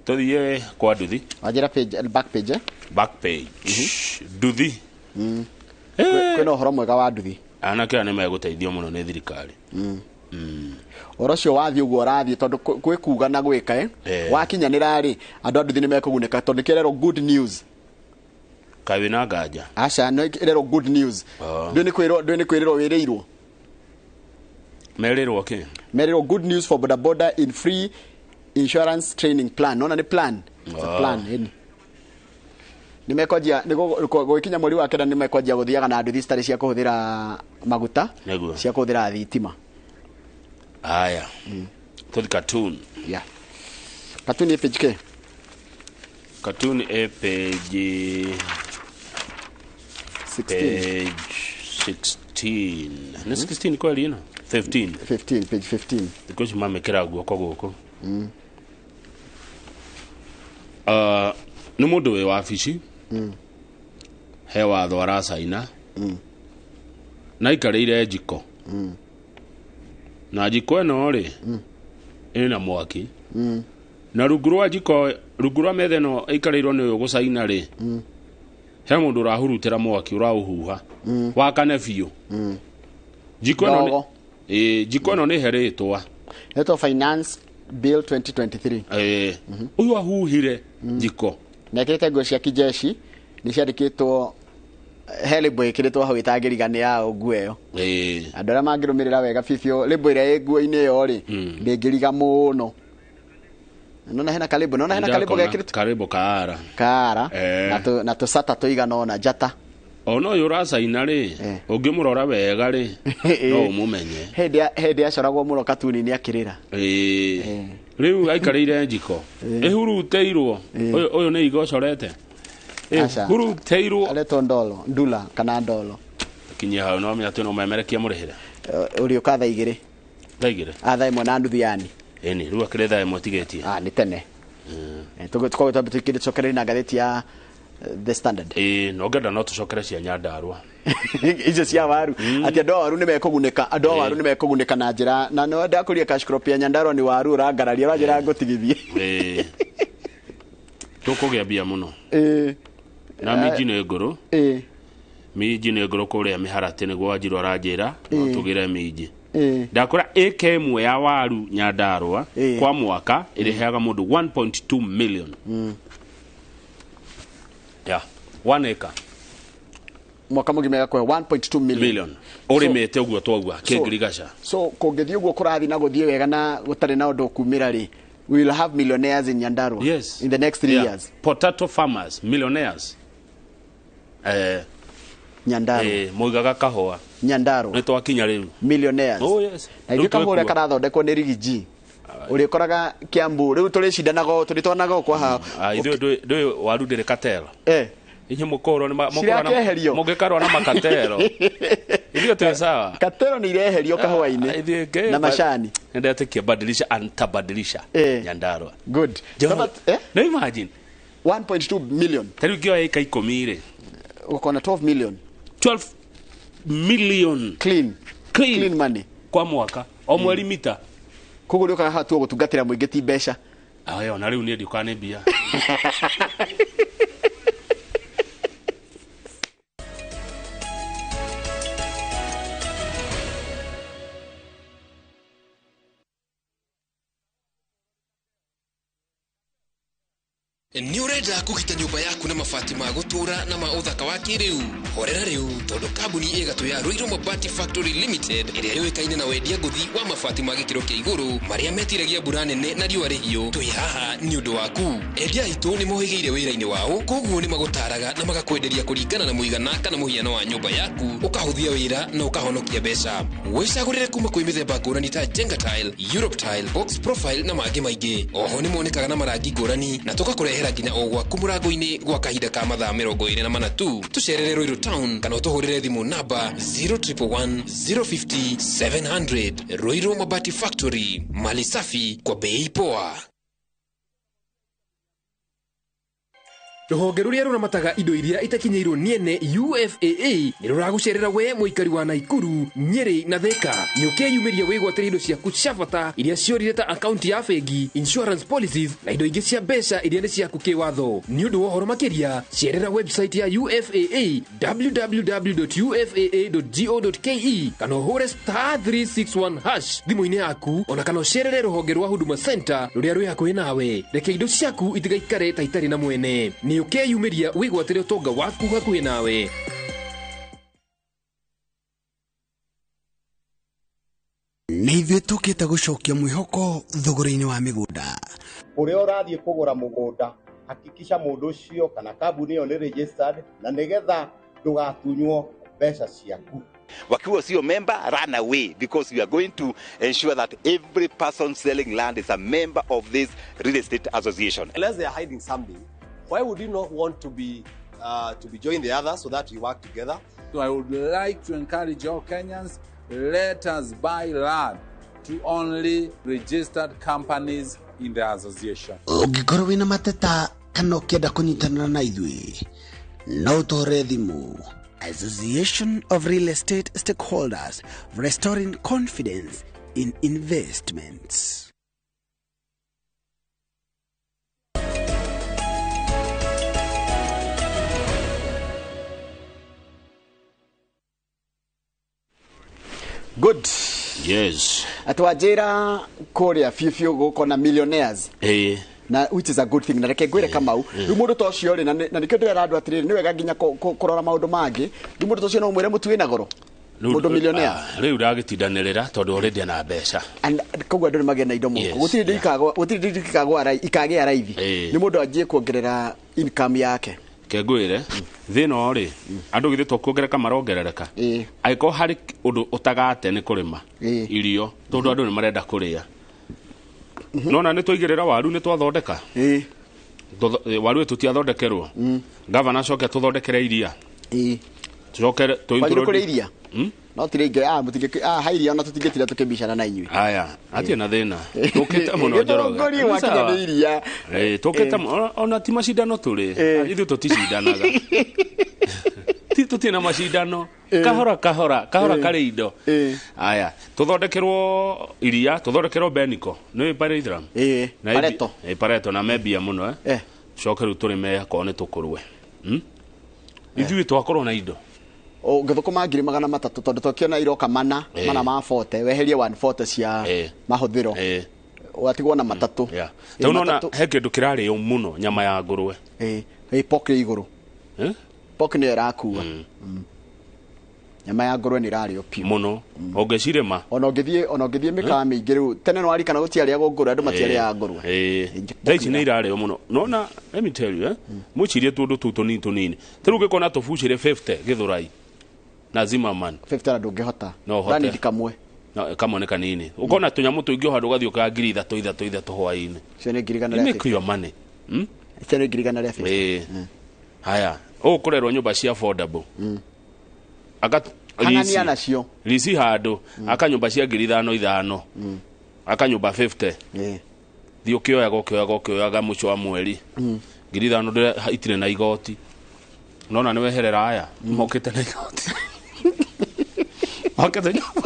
Tũthiĩ kwa nduthi. Wanjĩra page, back page, eh? Back page, nduthi. Kwĩna ũhoro mwega wa nduthi. Anake aya nĩ megũteithio mũno nĩ thirikari. Ũhoro ũcio wathiĩ ũguo ũrathiĩ, tondũ gwĩ kuga na gwĩka, wakinyanĩra rĩ, andũ a nduthi nĩ mekũgunĩka, tondũ kĩrerwo good news. Kaĩ wĩna nganja? Aca, no ĩrerwo good news. Ndũĩ nĩ kwĩrwo, ndũĩ nĩ kwĩrĩrwo wĩrĩirwo. Merĩrwo kĩ? Merĩrwo good news for boda boda in free insurance training plan. Nona nĩ plan. It's a plan, ĩni nĩ mekwanjia nĩ gũgĩkinya mweri wa 9, nĩ mekwanjia gũthiaga na nduthi citarĩ cia kũhũthĩra maguta, cia kũhũthĩra thitima. Aya, tũthi cartoon. Yeah, cartoon ĩ page k? Cartoon ĩ page 16. Page 16. Nĩ 16 kweli ĩno? 15. 15, page 15. Thikũ ici mamĩkĩra guoko gũkũ. Nĩ mũndũ wĩ wabici, he watho aracaina, na aikarĩire njiko, na njiko ĩno rĩ, ĩna mwaki, na rungu rwa njiko, rungu rwa metha ĩno ĩikarĩirwo nĩ ũyũ gũcaina rĩ, he mũndũ ũrahurutĩra mwaki, ũraũhuha wakane biũ. Njiko ĩno Ndogo. Ĩĩ, njiko ĩno nĩ herĩtwa. Ĩtwo Finance Bill 2023. Ĩĩ, ũyũ ahuhire njiko. Na ĩkĩrĩte nguo cia kijeshi, nĩ ciandĩkĩtwo, he label ĩkĩrĩtwo hau ĩtangĩriga nĩ yaũ nguo ĩyo. Andũ arĩa mangĩrũmĩrĩra wega bibiũ, label ĩrĩa ĩ nguo-inĩ ĩyo rĩ, ndĩngĩriga mũno. Nona hena kalĩmbo, nona hena kalĩmbo gekĩrĩtwo. Karĩmbo kaara. Kaara. Na tũcata tũigana ũna, njata. Ona ũyũ ũracaina rĩ, ũngĩmũrora wega rĩ, no ũmũmenye. Hĩndĩ acoragwo mũno katuni-inĩ akĩrĩra. Ĩĩ, rĩu aikarĩire njiko ĩhurutĩirwo. Ũyũ nĩ igo ũcorete? Aca. Ĩhurutĩirwo. Aretwo Ndolo, Ndula kana Ndolo. Kinyia hau no menya atĩ no memerekia mũrĩhĩre. Ũrĩũka thaa 2. Thaa 2? A, thaa 1:30 yani. Ĩni, rĩu akĩrĩ thaa 1 tigĩtie. Ah, nĩ tene. Tũkorwo twambe tũcokererie na ngathĩti ya The Standard. Ĩĩ, no ngenda no tũcokere cia Nyandarua. Icio cia waru, atĩ andũ a waru nĩ mekũgunĩka, andũ a waru nĩ mekũgunĩka na njĩra na no ndakũria cash crop ya Nyandarua nĩ waru ũrangararia, ũranjĩra ngũtigithie. Ĩĩ, tũkũgĩa mbia mũno. Na minji nĩ ngũrũ. Minji nĩ ngũrũ kũrĩa mĩharatĩ, nĩguo Wanjiru aranjĩra no tũgĩre minji. Ndakũra ĩka 1 ya waru Nyandarua kwa mwaka ĩrĩheaga mũndũ 1.2 million. Yeah, 1 acre. Mwaka mũgima ĩgakũhe 1.2 million. Million. Ũrĩmĩte ũguo twauga kĩngirigaca. So kũngĩthiĩ ũguo kũrathiĩ na gũthiĩ wega na gũtarĩ na ũndũ ũkumĩra rĩ, we will have millionaires in Nyandarua. Yes. In the next 3 years. Potato farmers, millionaires. Nyandarua. Mũigaga kahũa. Nyandarua. Nĩ twakinya rĩu. Millionaires. Oh yes. Na ithuĩ Rĩu kahũa ũrĩa twĩkuo. karathondekwo nĩ Riggy G. Ũrĩkoraga Kiambu rĩu tũrĩcindanaga, tũrĩtwanaga kwa hao. Ah, ithuĩ ndũĩ waru ndĩrĩ katero. Inyuĩ mũkũrwo nĩ Cirakeherio. mũngĩkarwo na makatero. Ithuĩ twĩ sawa. Katero nĩ ireherio kahũa-inĩ. Ithuĩ Na macani. Nĩndetĩkia badilisha antabadilisha Nyandarua. Good. No imagine 1.2 million. Ta rĩu ngĩoya ĩka 10 rĩ, ũkona 12 million. 12 million. Clean. Clean. Clean money. Kwa mwaka. O mweri mita. Koguo rĩũkaga haha tuo gũtungatĩra mũingĩ ti mbeca. Aya, ona rĩu niĩ ndiũkaga nĩ mbia. Nĩ ũrenda kũgita nyũmba yaku na mabati ma gũtũũra na ma ũthaka wa kĩrĩu? Horera rĩu, tondũ kambuni ĩgatũ ya Ruiru Mabati Factory Limited, ĩrĩa yũĩkaine na wendia ngũthi wa mabati ma gĩkĩro kĩa igũrũ marĩa metiragia mbura nene na riũa rĩhiũ, twĩ haha nĩ ũndũ waku. Endia aitũ nĩ mohĩgĩire wĩra-inĩ wao, koguo nĩ magũtaraga na magakwenderia kũringana na mũigana kana mũhiano wa nyũmba yaku, ũkahũthia wĩra na ũkahonokia mbeca. Wĩcagũrĩre kuma kwĩ mĩthemba ngũrani ta Jenga Tile, Europe Tile, Box Profile na mangĩ maingĩ. Oho nĩ monekaga na marangi ngũrani na tũgakũrehera nginya o gwaku mũrango-inĩ gwa kahinda ka mathaa 24 tu. Tũcerere Ruiru Town kana ũtũhũrĩre thimũ namba 0111 050 700. Ruiru Mabati Factory, mali safi kwa bei poa. Rũhonge rũrĩa rũramataga indo iria itakinyĩirwo nĩ ene UFAA nĩ rũragũcerera we mũikari wa Naikuru, Nyeri na Thika. Nĩ ũkeyumĩria wĩgwatĩre indo ciaku cia bata iria ciorire ta akaunti ya bengi, insurance policies na indo ingĩ cia mbeca iria nĩ ciaku kĩwatho. Nĩ ũndũ wa ũhoro makĩria, cerera website ya UFAA www.ufaa.go.ke kana ũhũre star 361 hash thimũ-inĩ yaku ona kana ũcerere rũhonge rwa Huduma Center rũrĩa rwĩ hakuhĩ nawe. Reke indo ciaku itigaikare ta itarĩ na mwene. Nĩ ũkeyumĩria wĩgwatĩre ũtonga waku hakuhĩ nawe. Nĩ ithuĩ tũkĩte gũcokia mwĩhoko thogora-inĩ wa mĩgũnda. Ũrĩa ũrathiĩ kũgũra mũgũnda, hakikisha mũndũ ũcio kana kambuni ĩyo nĩ registered na nĩgetha ndũgatunywo mbeca ciaku. Wakiwa sio member, run away, because we are going to ensure that every person selling land is a member of this real estate association. Unless they are hiding something, why would you not want to be join the others so that we work together? So I would like to encourage all Kenyans, let us buy land to only registered companies in the association. Ũngĩkorwo wĩna mateta kana ũkĩenda kũnyitanĩra na ithuĩ, no ũtũhũrĩre thimũ. Association of Real Estate Stakeholders, restoring confidence in investments. Good. Yes. Atwanjira kuria fiu gukona millionaires. Eh. Na which is a good thing na reke ngwire Kamau riu mundu ta ucio ri na nikio ndirera andu atiriri ni wega nginya kurora maundu mangi riu mundu ta ucio no mwire mutu wina goro mundu millionaire riu ndagitindanirira tondu already na mbeca and koguo andu ni magĩa na indo moko gutiri ndu ikagwa gutiri ndu ikagwa ikagia raithi ni mundu anjie kuongerera income yake. Kengwire thina ri andu githe to kuongereka marongerereka angĩkorwo harĩ undu utagate ni kurima irio tondu andu ni marenda kuria. Nona nĩ twaigĩrĩra waru nĩ twathondeka waru tũtiathondekerwo gavana acoke tũthondekere iria tucoke tũkũrĩ iria no tirĩ mũtingĩ ha iria ona tũtingĩtira tũkĩbicana na inyuĩ. Haya atirĩ na thĩna tũkĩte mũno Njoroge wakinya nĩ iria tũkĩte ona ti macindano tũrĩ ithuĩ tũticindanaga tũtirĩ na macindano kahora kahora kahora karĩ indo. Aya tũthondekerwo iria tũthondekerwo Beniko nĩ Pareto Pareto Pareto na mebia mũno coke rĩu tũrĩme akorwo nĩ tũkũrwe ithuĩ twakorwo na indo ũngĩthũkũma 300,000 tondũ tũkĩona iroka mana mana ma 40 weherie 140 cia mahũthĩro watigwo na matatũ. Rĩu nona he kĩndũ kĩrarĩo mũno nyama ya ngũrwe pork ĩ igũrũ pork nĩyo ĩrakua. Nyama ya ngũrwe nĩ ĩrarĩo piũ mũno ũngĩcirĩma ona ũngĩthiĩ mĩkawa mĩingĩ rĩu tene no warikana gũtiarĩagwo ngũrwe andũ matiarĩaga ngũrwe. Thaa ici nĩ irarĩo mũno nona let me tell you mwĩcirie tũndũ tũu tũnini tũnini ta rĩu ũngĩkona tũbucĩrĩ 50 Gĩthũrai na Zimmerman 50 na ndũngĩhota no ũhote ũranindi kamwe kamwe nĩ kanini ũkona tũnyamũ tũingĩ o handũ ũgathiĩ ũkaya 3,000 3,000 3,000 hwaĩ-inĩ. Icio nĩ 150. Make your money. Icio nĩ 150. Haya ũkũrerwo nyũmba cia affordable aka hanania nacio risi handũ aka nyũmba cia 5,000 5,000 aka nyũmba 50 thiĩ ũkĩoyaga ũkĩoyaga ũkĩoyaga mũico wa mweri 5,000 itirĩ na igoti nona nĩ weherera aya mokĩte na igoti mokĩte nyũmba.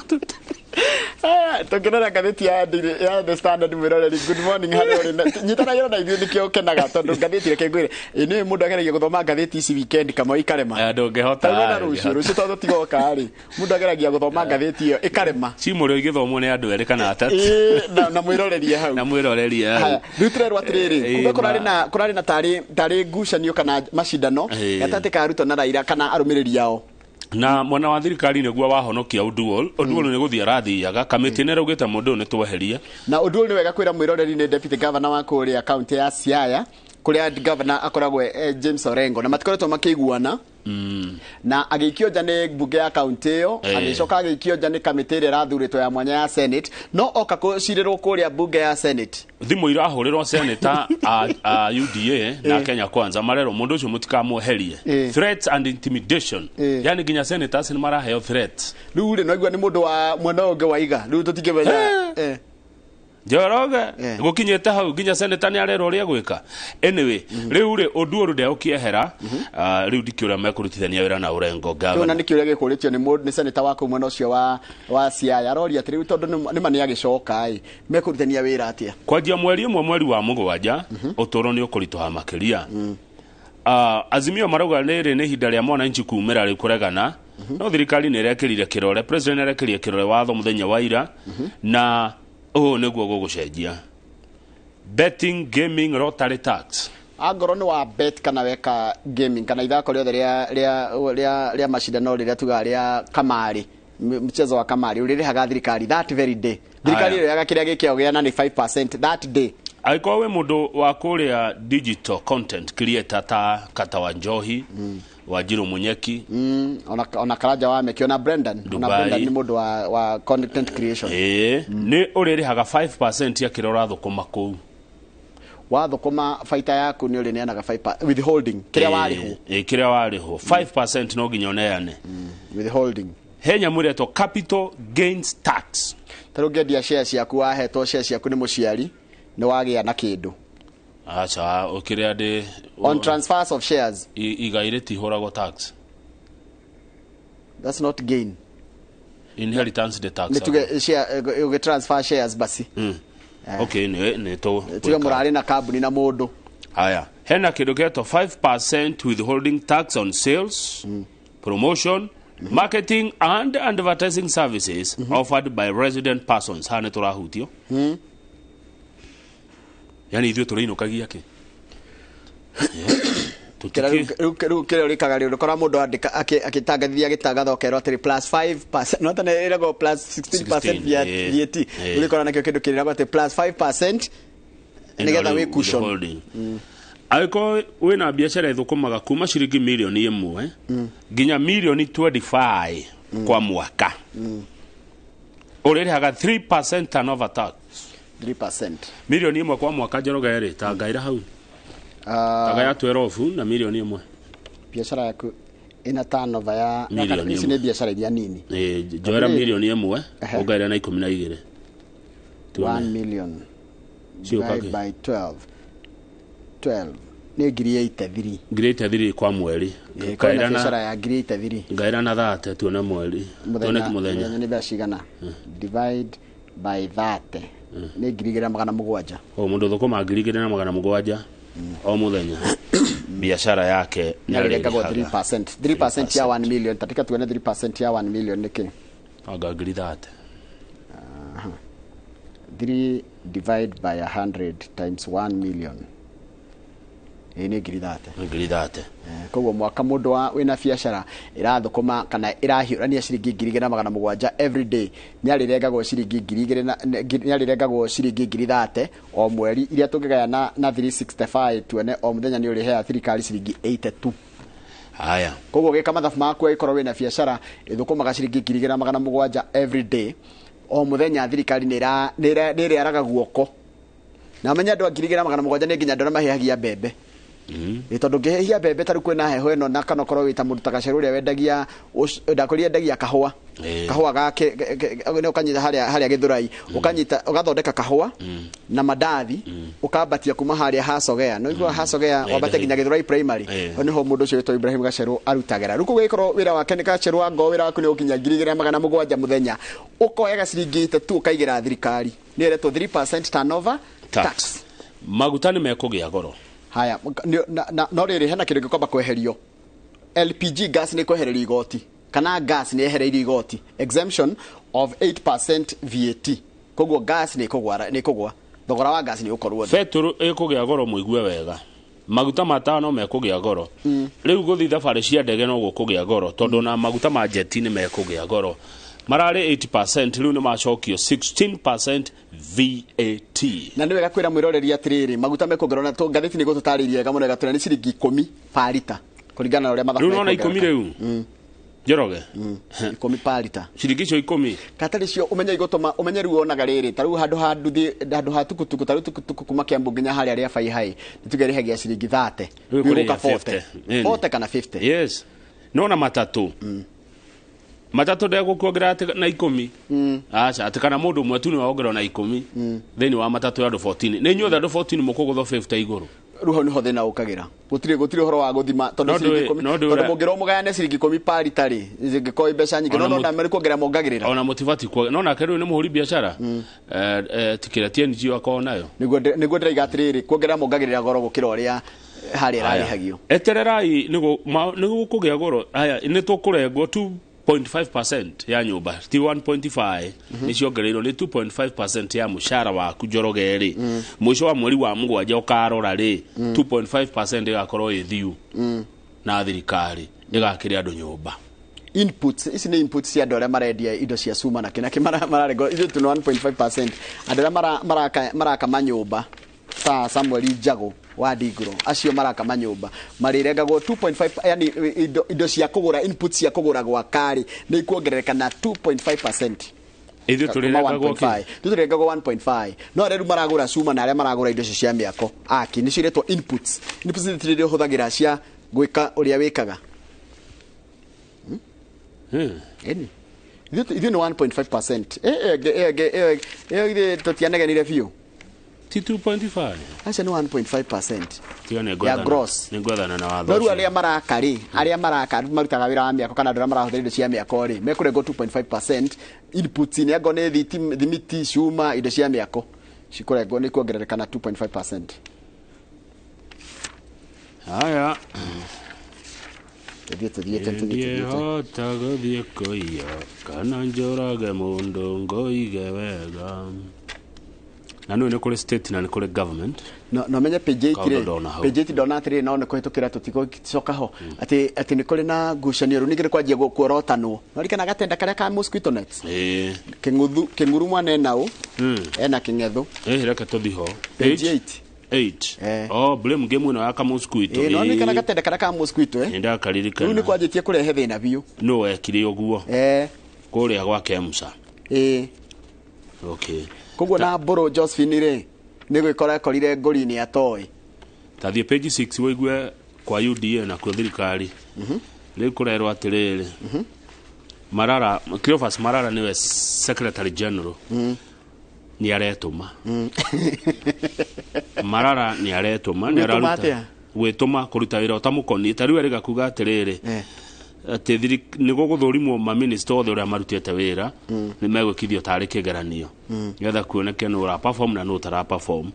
Aya tũngĩrora ngathĩti ya The Standard mwĩroreri good morning harĩa ũrĩ nyitanagĩra na ithuĩ nĩkĩo ũkenaga tondũ ngathĩti reke ngwĩre nĩ mũndũ ageragia gũthoma ngathĩti ici weekend kamwe ikarema ndũngĩhota na rũciũ rũciũ tondũ tũtigoka rĩ mũndũ ageragia gũthoma ngathĩti ĩyo ĩkarema cimũrĩo igĩthomwo nĩ andũ erĩ kana atatũ na mwĩrorerie hau na mwĩrorerie hau. Rĩu tũrerwo atĩrĩrĩ kumbe kũrarĩ na tarĩ ngucanio kana macindano gatagatĩ ka Ruto na Raila kana arũmĩrĩri ao na mwena wa thirikari nĩguo wahonokia Oduol. Oduol nĩ gũthiĩ arathiaga kamĩtĩ nĩ ĩraugĩte mũndũ ũyũ nĩ tweherie na Oduol nĩ wega kwĩra mwĩroreri nĩ deputy governor wa kũrĩa kaunti ya Siaya kũrĩa governor akoragwo James Orengo na matikoretwo makĩiguana na agĩikio nja nĩ mbunge ya kaunti ĩyo agĩcoka agĩikio nja nĩ kamĩtĩ ĩrĩa ĩrathurĩtwo ya mwanya ya Senate no oka kũcirĩrwo kũrĩa mbunge ya Senate thimũ irahũrĩrwo senator a UDA na Kenya Kwanza marerwo mũndũ ũcio mũtikamweherie threats and intimidation yani nginya senators nĩ maraheo threats rĩu rĩ no igua nĩ mũndũ wa mwena ũngĩ wa iga rĩu tũtingĩmenya Njoroge gukinyite hau nginya senator ni arerwo uria gwika. Anyway, riu ri Oduor ndegũkĩehera. Riu ndikĩũria mekũrutithania wĩra na Orengo Kĩu na governor. nĩ kĩũria gĩkũrĩtio nĩ mũndũ nĩ senator wa kũu mwena ũcio wa Siaya aroria atĩrĩ, rĩu tondũ nĩ ma nĩ agĩcoka ĩ mekũrutithania wĩra atĩa? Kwanjia mweri 1 mweri wa 7 ũtũũro nĩ ũkũritũha makĩria. Azimio marauga rĩrĩ nĩ ihinda rĩa mwananchi kumĩra rĩu kũregana no thirikari nĩ ĩrekĩrire kĩrore, president nĩ arekĩrire kĩrore watho mũthenya wa ira, na ũũ nĩguo gũgũcenjia betting, gaming, lottery tax. Angorwo nĩ wa bet kana weka gaming kana ithako rĩothe rĩa macindano rĩrĩa tugaga rĩa kamarĩ, mchezo wa kamarĩ, ũrĩrĩhaga thirikari that very day. Thirikari Aya. ĩrĩhaga kĩrĩa gĩkĩao gĩa na nĩ 5% that day. Angĩkorwo wĩ mũndũ wa kũrĩa digital content creator ta Kata wa Njohi, Wanjiru Munyeki, ona Karanja wa Meki, ona Brendan, ona Dubai. Brendan nĩ mũndũ wa content creation. Ĩĩ, nĩ ũrĩrĩhaga 5% ya kĩrĩa ũrathũkũma kũu. Wathũkũma baita yaku nĩ ũrĩneanaga 5 withholding kĩrĩa warĩhwo. Ĩĩ, kĩrĩa warĩhwo 5% no nginya ũneane. Withholding. He nyamũ ĩretwo capital gains tax. Ta rĩu ũngĩendia share ciaku, wahetwo share ciaku nĩ mũciari, nĩ wagĩa na kĩndũ. Aca, ũkĩrĩa ndĩ On transfers of shares. Igai rĩtihũragwo tax. That's not gain. Inheritance the tax. Nĩ tuge share ũgĩ transfer shares basi. Okay, nĩ tũ Tuge mũrarĩ na kambuni na mũndũ. Haya, hena kĩndũ kĩretwo 5% withholding tax on sales, promotion, marketing and advertising services offered by resident persons. Haha nĩ tũrahutio, yani ithuĩ tũrĩinũkagia kĩ? Kĩrĩa rĩu kĩrĩa ũrĩkaga rĩ, ũkora mũndũ andĩka akĩtangathithia gĩtangatho akerwo atĩrĩ plus 5%, no tene ĩragwo plus 16% 16, VAT. Ũrĩkora nakĩo kĩndũ kĩrĩragwo atĩ plus 5% nĩgetha wĩ cushion. Withholding. Angĩkorwo wĩna biacara ĩthũkũmaga kuma ciringi mirioni 1 nginya mirioni 25 kwa mwaka, ũrĩrĩhaga 3% turnover tax. 3%. Mirioni 1 kwa mwaka, Njoroge, rĩ ta ngaira hau, ta ngaya 12 na mirioni 1. Biacara yaku ĩna turnover ya Mirioni ici ĩmwe. nĩ biacara iria nini. Ĩ, njoera mirioni 1 ũngaĩra na 12. 1 million Ciũka divide kĩ? by 12 12 nĩ ngiri 83. Ngiri 83 kwa mweri. Ĩ, kwĩna Ngaĩra biacara ya ngiri 83. Ngaĩra na 30 tuone mweri, tuone mũthenya mũthenya. Mũthenya nĩ mbeca cigana? Divide by 30 nĩ 2,700. O mũndũ thũkũma 2,700 o mũthenya biacara yake nĩ arĩrengagwo nĩarĩrĩhaga. 3%, 3% ya 1 million. Tatika tuone 3% ya 1 million nĩ kĩ. Anga ngiri 30. Aha. 3 divide by 100 times 1 million, ĩ nĩ ngiri 30. Ngiri 30. Koguo mwaka mũndũ wa wĩna biacara ĩrathũkũma kana ĩrahiũrania ciringi 2,700 every day nĩ arĩrengagwo ciringi ngiri igĩrĩ na nĩ arĩrengagwo ciringi ngiri 30 o mweri, iria tũngĩgaya na 365 tuone o mũthenya nĩ ũrĩheaga thirikari ciringi 82. Haya. Koguo gĩka mathabu maku, ĩkorwo wĩna biacara ĩthũkũmaga ciringi 2,700 every day, o mũthenya thirikari nĩ ĩrĩaraga guoko na menye andũ a 2,700 nĩ nginya andũ arĩa mahĩhagia mbembe. Ĩ tondũ ngĩhĩhia mbembe ta rĩu kwĩna heho ĩno, na kana ũkorwo wĩ ta mũndũ ta Gacerũ ũrĩa wendagia ndakwĩrire endagia kahũa. Kahũa gake nĩ ũkanyita harĩa Gĩthũrai, ũkanyita ũgathondeka kahũa na mandathi, ũkambatia kuma harĩa Hacogea, no igua Hacogea, wambate nginya Gĩthũrai Primary. Hau nĩho mũndũ ũcio wĩtwo Ibrahim Gacerũ arutagĩra. Rĩu koguo gĩkorwo wĩra wake nĩ Gacerũ wa ngo wĩra waku nĩ ũkinya 2,700 mũthenya, ũkoyaga ciringi 3 ũkaigĩra thirikari, nĩ ĩretwo 3% turnover tax. Maguta nĩ mekũgĩa goro. Haya, no rĩrĩ, hena kĩndũ gĩkwamba kweherio. LPG gas nĩ kwehererio igoti, kana gas nĩ yehereirio igoti, exemption of 8% VAT. Koguo gas nĩ ĩkũgwa, nĩ ĩkũgwa, thogora wa gas nĩ ũkorwo thĩ. Betũrũ ĩkũgĩa goro, mũigue wega, maguta ma tawa no mekũgĩa goro. Rĩu gũthiĩ thabarĩ cia ndege no gũkũgĩa goro, tondũ na maguta ma jeti nĩ mekũgĩa goro. Mararĩ 80%, rĩu nĩ macokio 16% VAT. Na nĩ wega kwĩra mwĩroreri atĩrĩrĩ, maguta mekuongererwo na ngathĩti nĩ gũtũtarĩirie wega mũno, ĩgatwĩra nĩ ciringi 10 per lita kũringana na ũrĩa mathabu Rĩu nona 10 mekuongerereka. Rĩu Njoroge, 10 per lita. Ciringi icio 10. Katarĩ cio ũmenye igũtũma ũmenye rĩu wonaga rĩrĩ, ta rĩu handũ ha nduthi, handũ ha tukutuku, ta rĩu tukutuku kuma Kiambu nginya harĩa rĩa Baihai nĩ tuge ĩrĩhagia ciringi 30. Rĩu Rĩu ĩkũrĩha ĩgũka 40. 50. Ĩni. 40 kana 50. Yes, nona matatũ. Matatũ ndegũkuongerera atĩ na 10. Aca, atĩ kana mũndũ ũmwe tu nĩwe wongererwo na 10 thĩinĩ wa matatũ ya andũ 14. Nĩ inyuothe andũ 14 mũkũgũthwo 50 igũrũ. Rĩu hau nĩho thĩna ũkagĩra, gũtirĩ ũhoro wa gũthima tondũ No ciringi ndũĩ- 10, no ndũĩ tondũ mũngĩrwo mũgayane ciringi 10 pa rita rĩ, zingĩkorwo mbeca nyingĩ, Ona no no nĩ kuongerera mongagĩrĩra. Ona mũtibati kuo no nake rĩu nĩ mũhũri biacara, tikĩrĩa TNG akorwo nayo. Nĩguo ndĩraiga atĩrĩrĩ, kuongerera mongagĩrĩra goro gũkĩra ũrĩa harĩa ĩrarĩhagio. Etererai, nĩguo kũgĩa goro. Aya, nĩ tũkũrengwo 2.5% ya nyũmba, ti 1.5 nĩ ciongereirwo, nĩ 2.5% ya mũcara waku, Njoroge rĩ, mũico wa mweri wa 7 ũkarora rĩ, 2.5% ĩgakorwo ĩ thiu na thirikari ĩgakĩre andũ nyũmba. Inputs ici nĩ inputs cia andũ arĩa marendia indo cia cuma na kĩna mararengo ithuĩ tuna 1.5%. Andũ arĩa maraka manyũmba ta Samuel Njago wa Ndingũrũ, acio maraka manyũmba marĩrengagwo 2.5, yani indo cia kũgũra, inputs cia kũgũra gwaka rĩ, nĩ ikuongerereka na 2.5%. Ithuĩ Kuma tũrĩrengagwo kĩ? 1.5. Ithuĩ tũrĩrengagwo 1.5, no arĩa rĩu maragũra cuma na arĩa maragũra indo icio cia mĩako aki nĩcio iretwo inputs. Inputs nĩ iria ũhũthagĩra cia gwĩka ũrĩa wĩkaga. Ĩni ithuĩ nĩ 1.5%. Ĩyo ithuĩ tũtianegenire biũ. Ti 2.5? Acio nĩ 1.5% Tiga nĩ ya ngwethana. gross. Nĩ ngwethana na watho No rĩu ũcio. arĩa maraka rĩ, arĩa maraka marutaga wĩra wa mĩako kana andũ arĩa marahũthĩra indo cia mĩako rĩ, mekũrengwo 2.5% inputs nĩ angorwo nĩ thimiti, cuma, indo cia mĩako cikũrengwo, nĩ kuongerereka na 2.5%. Haya. Tũthiĩ tũthiĩte tũthiĩ tũthiĩte. Ndingĩhota gũthiĩ kũiya kana njũrage mũndũ ngoige wega. Na nĩ kũrĩ state na nĩ kũrĩ government. No menye page 8 Kaũndũ rĩ, ndona hau. page 8 ndona atĩrĩrĩ, no nĩ kũhĩtũkĩra tũtigũcoka ho, atĩ nĩ kũrĩ na ngucanio rĩu ningĩ nĩ kwanjia kuorotanwo. No ririkana gatenda karĩa ka mosquito nets. Ĩĩ. Kĩng'uthu kĩng'uru mwana ena ũ ena kĩng'ethu. Reke tũthiĩ ho. Page 8. 8. Oh, blame game ĩno ya kamosquito. Ĩĩ, no ririkana gatenda karĩa ka mosquito, eh? Nĩ ndakaririkana. Rĩu nĩ kwanjĩtie kũrehe thĩna biũ. Nũ wekire ũguo? Kũrĩa gwa Kemsa. Ĩĩ. Okay. Koguo na mbũrũ Josephine rĩ, nĩ gwĩkora ekorire ngũri-inĩ atoĩ. Tathiĩ page 6 wĩigue kwa UDA na kwa thirikari. Rĩu kũrerwo atĩrĩrĩ, Marara, Cleophas Marara nĩwe secretary general, nĩ aretũma. Marara nĩ aretũma, nĩ Gwĩtũma araruta atĩa? Gwĩtũma kũruta wĩra ũtamũkoniĩ. Ta rĩu erĩga kuga atĩrĩrĩ, atĩ nĩ gũgũthũrimwo maminista othe ũrĩa marutĩte wĩra, nĩ megwĩkithio tarĩ kĩgeranio nĩgetha kuoneke nũ ũra perform na nũ ũtara perform.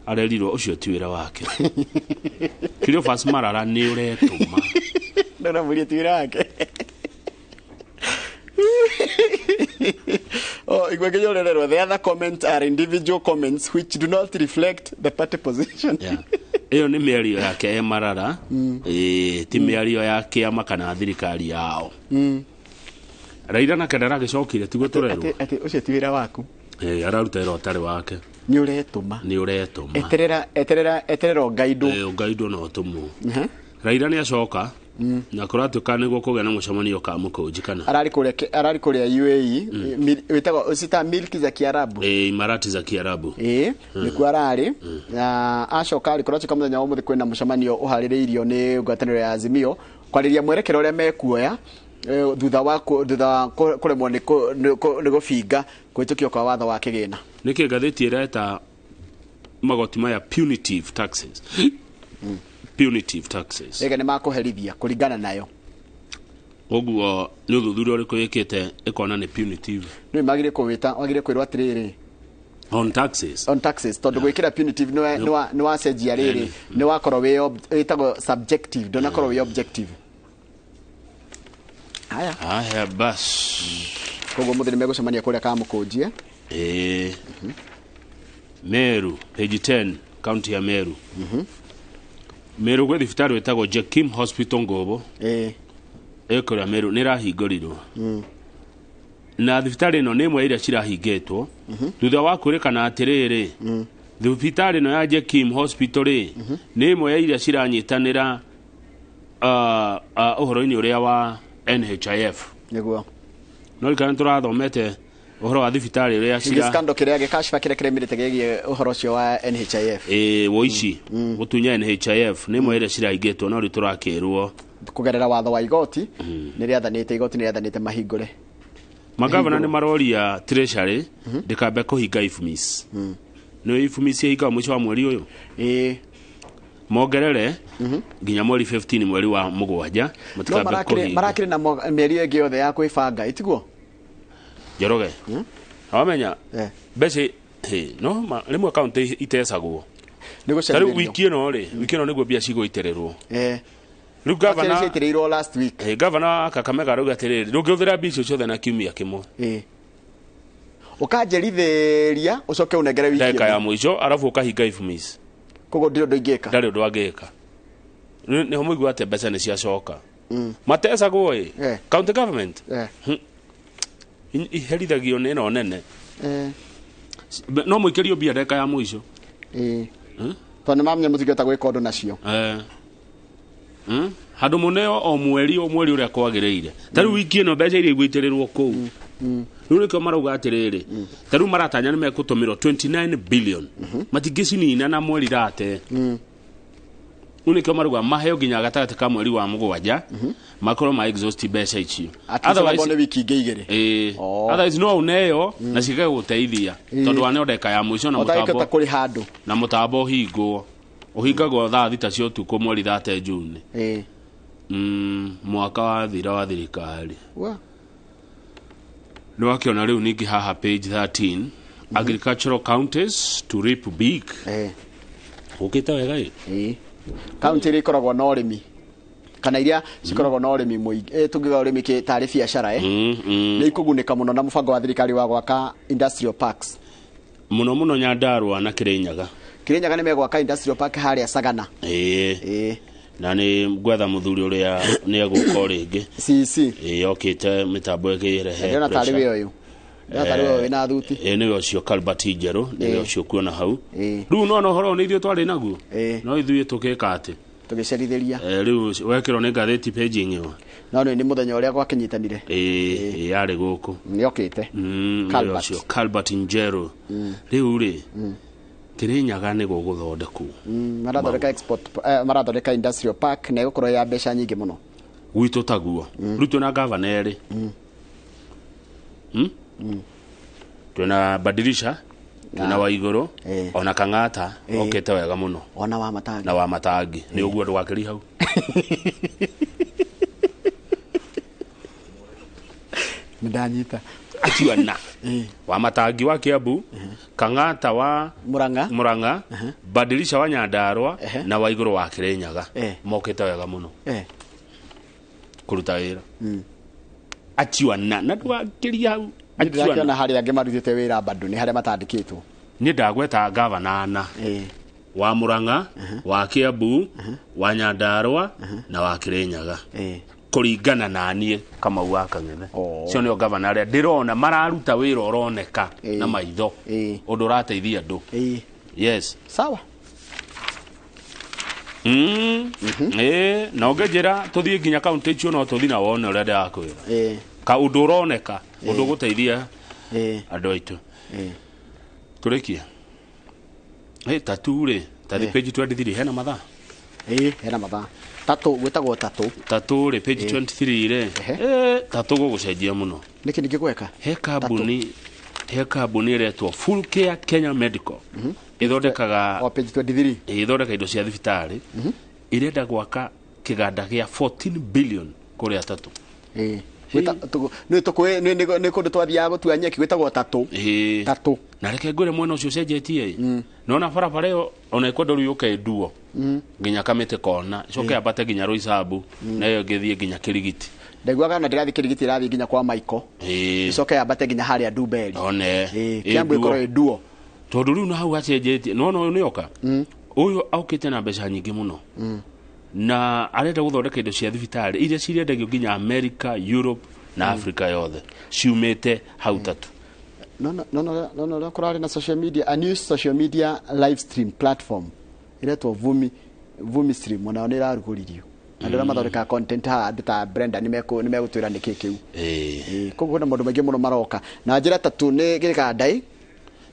Arerirwo ũcio ti wĩra wake. Cleophas Marara nĩ ũretũma. Ndona mũirĩtu wĩra wake. Oh, igwe kĩnyorererwo, the other comments are individual comments which do not reflect the party position. Yeah. Ĩyo nĩ mĩario yake e Marara. Ĩĩ, ti mĩario ya kĩama kana thirikari yao. Raila nake ndaragĩcokire, tiguo tũrerwo? Atĩ ũcio ti wĩra waku. Ĩĩ, araruta wĩra ũtarĩ wake. Nĩ ũretũma. Nĩ ũretũma. Eterera, eterera, eterera ũngaindwo. Ĩĩ, ũngaindwo na ũtũmwo. Raila nĩ acoka na kũratuĩka nĩguo kũgĩa na mũcemanio ka mũkũnji kana Ararĩ kũrĩa UAE, wĩtagwo ũcita milki za Kiarabu. Ĩĩ, Imarati za Kiarabu. Ĩĩ, nĩkuo ararĩ na acoka rĩ, kũratuĩka mũthenya wa ũmũthĩ kwĩna mũcemanio ũharĩrĩirio nĩ ngwatanĩro ya Azimio kwarĩria mwerekero ũrĩa mekuoya, thutha wa kũremwo nĩ gũbinga kũhĩtũkio kwa watho wa kĩgĩna. Nĩkĩ ngathĩti ĩreta magoti maya punitive taxes? Punitive taxes. Rĩga nĩ makũherithia kũringana nayo. Ũguo nĩ ũthuthuria ũrĩkũ ĩkĩte ĩkona nĩ punitive? Nĩ magire kũwĩta, wagire kwĩrwo atĩrĩrĩ, on taxes. On taxes, tondũ gwĩkĩra punitive nĩ wacenjia rĩrĩ, nĩ wakorwo wĩ ĩtagwo subjective, ndũnakorwo wĩ objective. Haya. Haya bas. Koguo mũthĩ nĩ megũcemania kũrĩa Kamũkũnjie. Ĩĩ. Meru, page 10, county ya Meru. Meru gwĩ thibitarĩ wĩtagwo Jekim Hospital Ngobo. Ĩĩ. Ĩ kũrĩa Meru nĩ ĩrahingũrirwo. Na thibitarĩ ĩno nĩ ĩmwe ya iria cirahingĩtwo thutha wa kwĩrĩkana atĩrĩrĩ, thibitarĩ ĩno ya Jekim Hospital rĩ, nĩ ĩmwe ya iria ciranyitanĩra ũhoro-inĩ ũrĩa wa NHIF. Nĩguo. No rikana tũrathomete ũhoro wa thibitarĩ ũrĩa cira Gĩskando kĩrĩa gĩkashfa kĩrĩa kĩremĩrĩte gĩgiĩ ũhoro ũcio wa NHIF. Ĩĩ, woici gũtunya NHIF nĩ ĩmwe ya iria cirahingĩtwo, no rĩu tũrakĩrwo Kũgerera watho wa igoti nĩ rĩathanĩte, igoti nĩ rĩathanĩte mahingũre. Magavana nĩ maroria treasury ndĩkambe kũhinga IFMIS. Nĩ IFMIS ĩhingaga mũico wa mweri ũyũ. Ĩĩ. Mongerere nginya mweri 15 mweri wa mũgwanja. No Matikambe marakĩrĩ kũhinga. Marakĩrĩ na mĩeri ĩngĩ yothe ya kwĩbanga, ĩtiguo? Njoroge, wamenya Eh. mbeca hĩ, no rĩmwe kaunti itecagwo. Nĩ Ta rĩu gũcerithĩrio. wiki ĩno rĩ, wiki ĩno nĩguo mbia cigũitĩrĩrwo. Eh. Rĩu gavana ciaitĩrĩirwo last week. Eh, gavana wa Kakamega arauga atĩrĩrĩ, ndũngĩhũthĩra mbia icio ciothe na kiumia kĩmwe. Ĩĩ. Ũkanjerithĩria ũcoke ũnengere wiki Ndagĩka ya ĩmwe. mũico arabu ũkahinga IFMIS. Koguo ndirĩ ũndũ ingĩka. Ndarĩ ũndũ angĩka. Nĩho mũigua atĩ mbeca nĩ ciacoka. Matecagwo ĩ. Eh. County government. Eh. Iherithagio nĩ ĩno nene. Eh. No mũikĩrio mbia ndagĩka ya mũico. Ĩĩ. Tondũ nĩ mamenya mũtingĩhota gwĩka ũndũ nacio. Eh. Handũ mũneo o mweri o mweri ũrĩa kwagĩrĩire. Ta rĩu wiki ĩno mbeca iria igũitĩrĩrwo kũu. Rĩu nĩkĩo marauga atĩrĩrĩ, ta rĩu maratanya nĩ mekũtũmĩrwo 29 billion. Matingĩcinina na mweri rate. Rĩu nĩkĩo marauga maheo nginya gatagatĩ ka mweri wa mũgwanja makorwo ma exhaust mbeca icio. At least onakorwo nĩ wiki ingĩ igĩrĩ. Ĩĩ. Otherwise no ũneo na cikage gũteithia tondũ waneo ndagĩka ya mũico na Ũtangĩhota mũtambo kũrĩha andũ. Na mũtambo ũhingwo ũhingagwo thaa 6 cia ũtukũ mweri 30 June. Ĩĩ. Mwaka wa thira wa thirikari. Wa. Nĩ wakĩona rĩu ningĩ haha page 13, agricultural counties to reap big. Ũkĩte wega ĩ. Ĩĩ. Kaunti iria ikoragwo na ũrĩmi kana iria cikoragwo na ũrĩmi mũingĩ, tũngiuga ũrĩmi tarĩ biacara, nĩ ikũgunĩka mũno na mũbango wa thirikari wa gwaka industrial parks. Mũno mũno Nyandarua na Kirinyaga. Kirinyaga nĩ megwaka industrial park harĩa Sagana. Ĩĩ. Na nĩ ngwetha mũthuri ũrĩa nĩ egũka o rĩngĩ. CC. Ĩĩ, okĩte mĩtambo ĩkĩrehe Ndĩrona tarĩ pressure. we ũyũ. Ndĩrona tarĩ we ũyũ wĩna thuti. Ĩĩ, nĩwe ũcio Calvert Njerũ, nĩwe Ĩĩ. ũcio kuona hau. Rĩu nona ũhoro ũyũ nĩ ithuĩ twarĩ naguo. No ithuĩ tũgĩka atĩ. Tũgĩcerithĩria. Rĩu wekĩrwo nĩ ngathĩti page ng'ima. No nĩ mũthenya ũrĩa gwakĩnyitanire. Ĩĩ, yarĩ gũkũ. Nĩokĩte. Nĩwe Calvert. ũcio Calvert Njerũ. Rĩu rĩ, Kirinyaga nĩ gũgũthondekwo. Marathondeka export, marathondeka industrial park na ĩgũkorwo ya mbeca nyingĩ mũno. Gwitũ taguo. Rĩu twĩna gavana erĩ. Twĩna Badirisha, twĩna Waigũrũ, ona Kang'ata okĩte wega mũno. Ona wa Matangi. Na wa Matangi. Nĩ ũguo ndũgakĩri hau. Nĩ ndanyita. Acio ana. Wa Matangi wa Kiambu, Kang'ata wa Murang'a, Murang'a, Badirisha wa Nyandarua na Waigũrũ wa Kirinyaga. Mokĩte wega mũno kũruta wĩra. Acio ana na ndũgakĩria hau. Nĩ Acio ana. ndĩrakĩona harĩa angĩ marutĩte wĩra bado nĩ harĩa matandĩkĩtwo. Niĩ ndagweta gavana ana. Wa Murang'a, wa Kiambu, wa Nyandarua na wa Kirinyaga. Kũringana na niĩ Kamau wa Kang'ethe. Cio nĩo gavana arĩa ndĩrona mararuta wĩra ũroneka na maitho. Ũndũ ũrateithia andũ. Yes. Sawa. Ĩĩ, na ũngĩnjĩra tũthiĩ nginya kaunti icio no tũthiĩ na wone ũrĩa ndĩrakwĩra. Ka ũndũ ũroneka, ũndũ ũgũteithia andũ aitũ. Tũrĩkie. Tatu rĩ, tathi page 23 hena mathaa. Ĩĩ, hena mathaa. Tatu gwĩtagwo tatu. Tatu rĩ, page 23 rĩ. Tatu gũgũcenjia mũno. Nĩkĩ ningĩ gweka? He kambuni, he kambuni ĩretwo Full Care Kenya Medical. Ĩthondekaga O page 23. Ĩthondeka indo cia thibitarĩ. Ĩrenda gwaka kĩganda gĩa 14 billion kũrĩa Tatu. Ĩĩ. Nĩ tũkũĩ nĩ kũndũ twathiaga gũtua nyeki gwĩtagwo tatu. Ĩĩ. Tatu. Na reke ngwĩre mwena ũcio ũcenjetie ĩ. Nona barabara ĩyo ona ĩkwenda rĩu yũke ĩnduo nginya Kamĩtĩ kona ĩcoke yambate nginya Roysambu na ĩyo ĩngĩthiĩ nginya Kĩrigiti. Ndaiguaga na ndĩrathiĩ Kĩrigiti ĩrathiĩ nginya kwa Maiko. Ĩĩ. Ĩcoke yambate nginya harĩa Ndumberi. One. Kĩambu ĩkorwo ĩnduo. Tondũ rĩu na hau hacenjetie nona ũyũ nĩoka. Ũyũ aukĩte na mbeca nyingĩ mũno. Na arenda gũthondeka indo cia thibitarĩ iria cirendagio nginya America, Europe na Africa yothe ciumĩte hau Tatu. No no no no no no kũrarĩ na social media, a new social media live stream platform ĩretwo Vumi Stream, onayo nĩ ĩrarugũririo. Andũ arĩa mathondekaga content haha, andũ ta Brenda nĩ megũtwĩra nĩkĩ kĩu. Ĩĩ. Koguo kwĩna maũndũ maingĩ mũno maroka. Na njĩra Tatu nĩ gĩganda ĩ.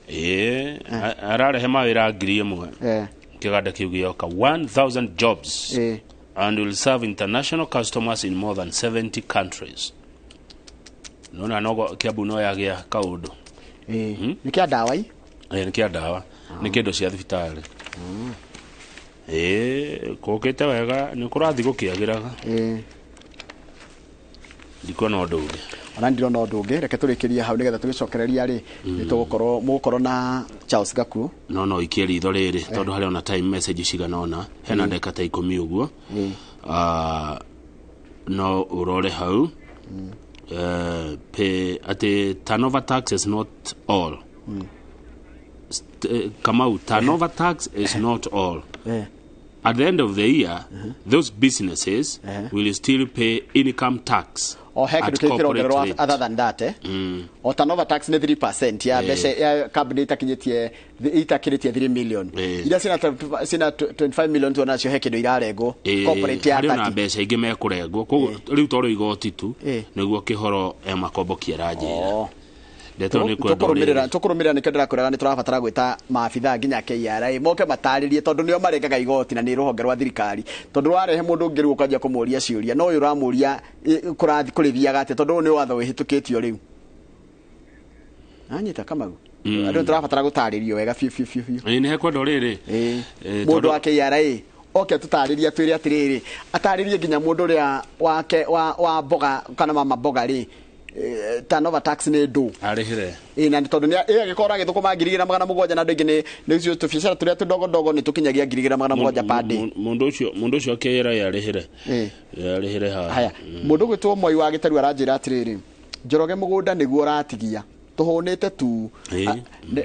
Ĩĩ, ararehe mawĩra 1,000. Kĩganda kĩu gĩoka 1000 jobs. And will serve international customers in more than 70 countries. Nona nogo Kiambu no yagĩa kaũndũ. Nĩ kĩa ndawa i? Nĩ kĩa ndawa, nĩ kĩndũ cia thibitarĩ. Kũkĩte wega, nĩ kũrathiĩ gũkĩagĩraga. Ndikuona ũndũ ũngĩ. Ona ndirona ũndũ ũngĩ, reke tũrĩkĩrie hau nĩgetha tũgĩcokereria rĩ, nĩ tũgũkorwo mũgũkorwo na Charles Gakuo. No ikie ritho rĩrĩ tondũ harĩ ona time message cigana ũna, hena ndagĩka ta 10 ũguo. No ũrore hau. Pay atĩ turnover tax is not all. Kamau, turnover tax is not all. At the end of the year, those businesses will still pay income tax. O he at kĩndũ kĩngĩ corporate kĩrongererwo rate. other than that O turnover tax nĩ 3% ya mbeca ya kambuni itakinyĩtie itakĩrĩtie 3 million. Iria cina 25 million tuona nacio he kĩndũ irarengwo corporate ya Harĩ ona 30. mbeca ingĩ mekũrengwo, koguo rĩu toro igoti tu nĩguo kĩhoro makomboki aranjĩra. Ndeto nĩ kwenda ũrĩrĩ. Tũkũrũmĩrĩra nĩkĩo ndĩrakwĩraga nĩ tũrabatara gwĩta maabithaa nginya KRA moke matarĩrie tondũ nĩo marengaga igoti na nĩ rũhonge rwa thirikari, tondũ warehe mũndũ ũngĩ rĩu ũkanjia kũmũria ciũria no ũyũ ũramũria kũrathiĩ kũrĩthiaga atĩa tondũ ũyũ nĩ watho wĩhĩtũkĩtio rĩu. Anyita Kamau, andũ nĩ tũrabatara gũtarĩrio wega biũ biũ biũ biũ. Ĩĩ, nĩ hekwenda rĩrĩ. Mũndũ wa KRA oke atũtarĩrie atwĩre atĩrĩrĩ, atarĩrie nginya mũndũ ũrĩa wake wa mboga kana mama mboga rĩ, turnover tax nĩ ndũ arĩhĩre. Ĩ, na tondũ nĩ agĩkorwo agĩthũkũma 2,700 na andũ aingĩ nĩ icio tũbiacara tũrĩa tũndogo ndogo nĩ tũkinyagia 2,700 per day. Mũndũ ũcio KRA arĩhĩre. Arĩhĩre haha. Haya, mũndũ ũgwĩtwo Moi wa Gĩtarũ aranjĩra atĩrĩrĩ, Njoroge mũgũnda nĩguo ũratigia tũhũnĩte tu.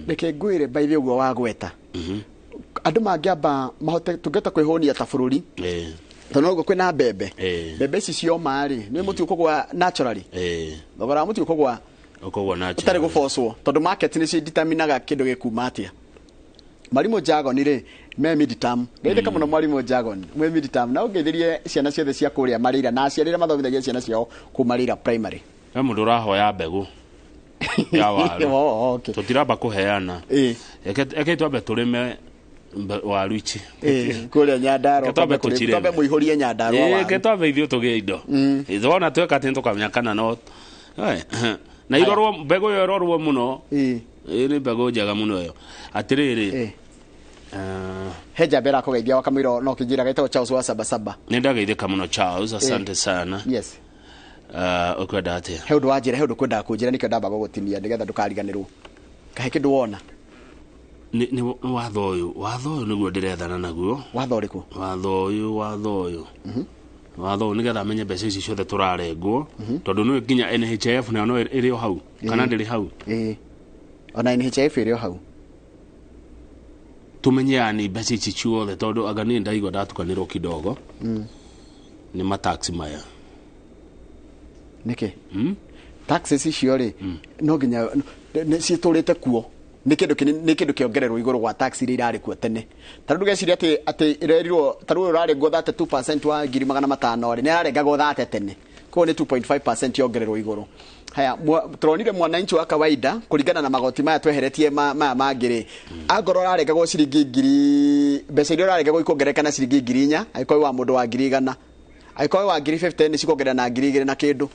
Reke ngwĩre by the ũguo wagweta, andũ mangĩamba mahote tũngĩhota kwĩhũnia ta bũrũri tondũ noguo kwĩna mbembe, mbembe ici cioma rĩ, nĩ mũtu ũkũgwa naturally, thogora wa mũtu ũkũgwa ũkũgwa ũtarĩ naturally gũbocwo tondũ market nĩcio determinaga kĩndũ gĩkuma atĩa. Mwarimũ Jagon rĩ, me midterm, ngeithĩka mũno mwarimũ Jagon mwe midterm, na ũngeithĩrie ciana ciothe cia kũrĩa Marĩira na aciari arĩa mathomithagia ciana ciao kũu Marĩira primary. He mũndũ ũrahoya mbegũ ya waru. Oh, okay. Tũtiramba kũheana. Eke twambe tũrĩme waru ici. Kũrĩa Nyandarua, Reke twambe tũcirĩme. twambe mũihũrie Nyandarua waru. Reke twambe ithuĩ tũgĩe indo. Wona tweka atĩ nĩtũkamenya kana no na irorwo mbegũ ĩyo ĩrorwo mũno. Nĩ mbegũ njega mũno ĩyo. Atĩrĩrĩ, he njamba ĩrakũgeithia wa kamũira no kĩnjĩra getagwo Charles wa Sabasaba. Nĩ ndageithĩka mũno Charles, asante sana. Yes. Ũkwenda atĩa? He ũndũ wanjĩra, he ũndũ kwendaga kũnjĩra nĩkĩo ndamba gũgũtinia nĩgetha ndũkariganĩrwo. Kahe kĩndũ wona? Nĩ watho ũyũ, watho ũyũ nĩguo ndĩrethana naguo. Watho ũrĩkũ? Watho ũyũ, watho ũyũ. Watho ũyũ nĩgetha menye mbeca ici ciothe tũrarengwo, tondũ nĩ nginya NHIF nayo no ĩrĩ o hau, kana ndĩrĩ hau? Ona NHIF ĩrĩ o hau. Tumenye yani mbeca ici ciothe tondũ anga niĩ ndaigua ndatukanĩrwo kidogo nĩ mataxi maya. Nĩkĩ? Taxes icio rĩ, no nginya citũrĩte kuo. Nĩ kĩndũ nĩ kĩndũ kĩongererwo igũrũ gwa tax iria irarĩ kuo tene. Ta rĩu ndũgecirie atĩ ĩrerirwo ta rĩu ũrarengwo 32% wa 500,000 rĩ, nĩ ararengagwo 30 tene. Koguo nĩ 2.5% yongererwo igũrũ. Haya, turonire mwananchi wa kawaida kũringana na magoti maya tweheretie maya mangĩ rĩ, angorwo ararengagwo ciringi ngiri, mbeca iria ũrarengagwo ikuongerereka na ciringi 4,000, angĩkorwo wa mũndũ wa 100,000, angĩkorwo wa 50,000 nĩ cikuongerera na 2,000 na kĩndũ.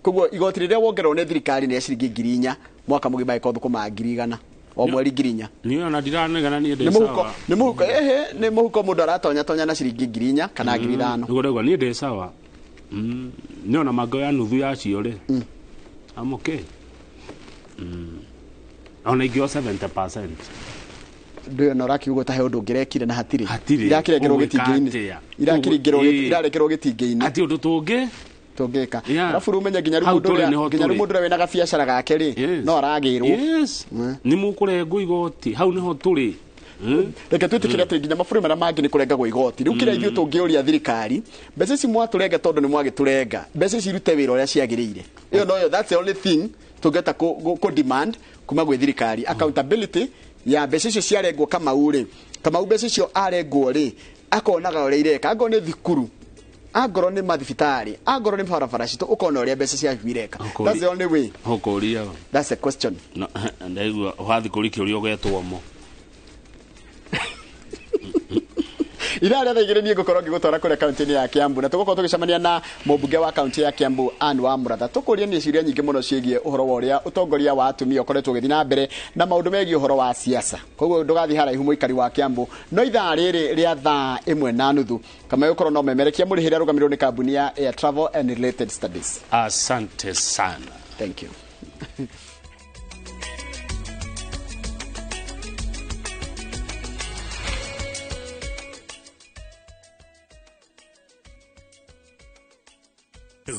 Koguo igoti rĩrĩa wongererwo nĩ thirikari nĩ ya ciringi 4,000 mwaka mũgima, angĩkorwo thũkũmaga 100,000 o mweri 4,000. Niĩ ona ndiranegana niĩ ndĩ Nĩ mũhuko, sawa. nĩ mũhuko, ehe, nĩ mũhuko mũndũ aratonya tonya na ciringi 4,000 kana 5,000. Nĩguo ndauga niĩ ndĩ sawa. Nĩ ona mangoya nuthu yacio rĩ, I'm okay. Ona ingĩoya 70%. Ndũyũ ona ũrakiuga ta he ũndũ ũngĩrekire na hatirĩ. Hatirĩ. Irakĩrengerwo Ũgwĩka gĩtingĩ-inĩ. atĩa? Irarekerwo gĩtingĩ-inĩ. Ati ũndũ tũngĩ? Tũngĩka. Yeah. Arabu rĩu ũmenye nginya rĩu Hau mũndũ tũrĩ ũrĩa nĩho nginya rĩu tũrĩ. mũndũ ũrĩa wĩna gabiacara gake rĩ, no aragĩrwo. Yes. Nĩ mũkũrengwo igoti. Hau nĩho tũrĩ. Reke twĩtĩkĩre atĩ nginya mabũrũri marĩa mangĩ nĩ kũrengagwo igoti. Rĩu kĩrĩa ithuĩ tũngĩũria thirikari, mbeca ici mwatũrenga tondũ nĩ mwagĩtũrenga, mbeca ici irute wĩra ũrĩa ciagĩrĩire. Ĩyo noyo, that's the only thing tũngĩhota kũ demand kuma gwĩ thirikari. Accountability ya mbeca icio ciarengwo Kamau rĩ, Kamau mbeca icio arengwo rĩ, akonaga ũrĩa ireka. Angorwo nĩ thukuru, angorwo nĩ mathibitarĩ, angorwo nĩ barabara citũ, ũkona ũrĩa mbeca ciaku ireka. That's the only way. Ũkũria. That's the question. No, ndaigua wathiĩ kũria kĩũria ũgetwo mo. Ithaa rĩa thaa 2 niĩ ngũkorwo ngĩgũtwara kũrĩa kaunti-inĩ ya Kiambu, na tũgũkorwo tũgĩcemania na mũmbunge wa kaunti ya Kiambu Anne wa Muratha. Tũkũria nĩ ciũria nyingĩ mũno ciĩgiĩ ũhoro wa ũrĩa ũtongoria wa atumia ũkoretwo ũgĩthiĩ na mbere na maũndũ megiĩ ũhoro wa siasa. Koguo ndũgathiĩ haraihu mũikari wa Kiambu, no ithaa rĩrĩ rĩa thaa 1:30 kama ũkorwo no memerekia mũrĩhĩre arũgamĩrĩrwo nĩ kambuni ya Air Travel and Related Studies. Asante sana. Thank you.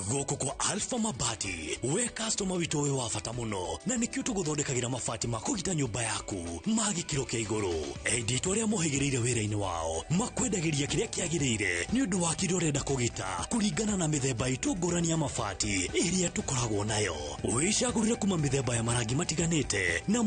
Gũkũ kwa Alpha Mabati, we customer witũ wĩ wa bata mũno, na nĩkĩo tũgũthondekagĩra mabati ma kũgita nyũmba yaku ma gĩkĩro kĩa igũrũ. Endia itũ arĩa mohĩgĩrĩire wĩra-inĩ wao makwendagĩria kĩrĩa kĩagĩrĩire nĩ ũndũ wa kĩrĩa ũrenda kũgita kũringana na mĩthemba itũ ngũrani ya mabati ĩrĩa tũkoragwo nayo. Wĩcagũrĩre kuma mĩthemba ya marangi matiganĩte na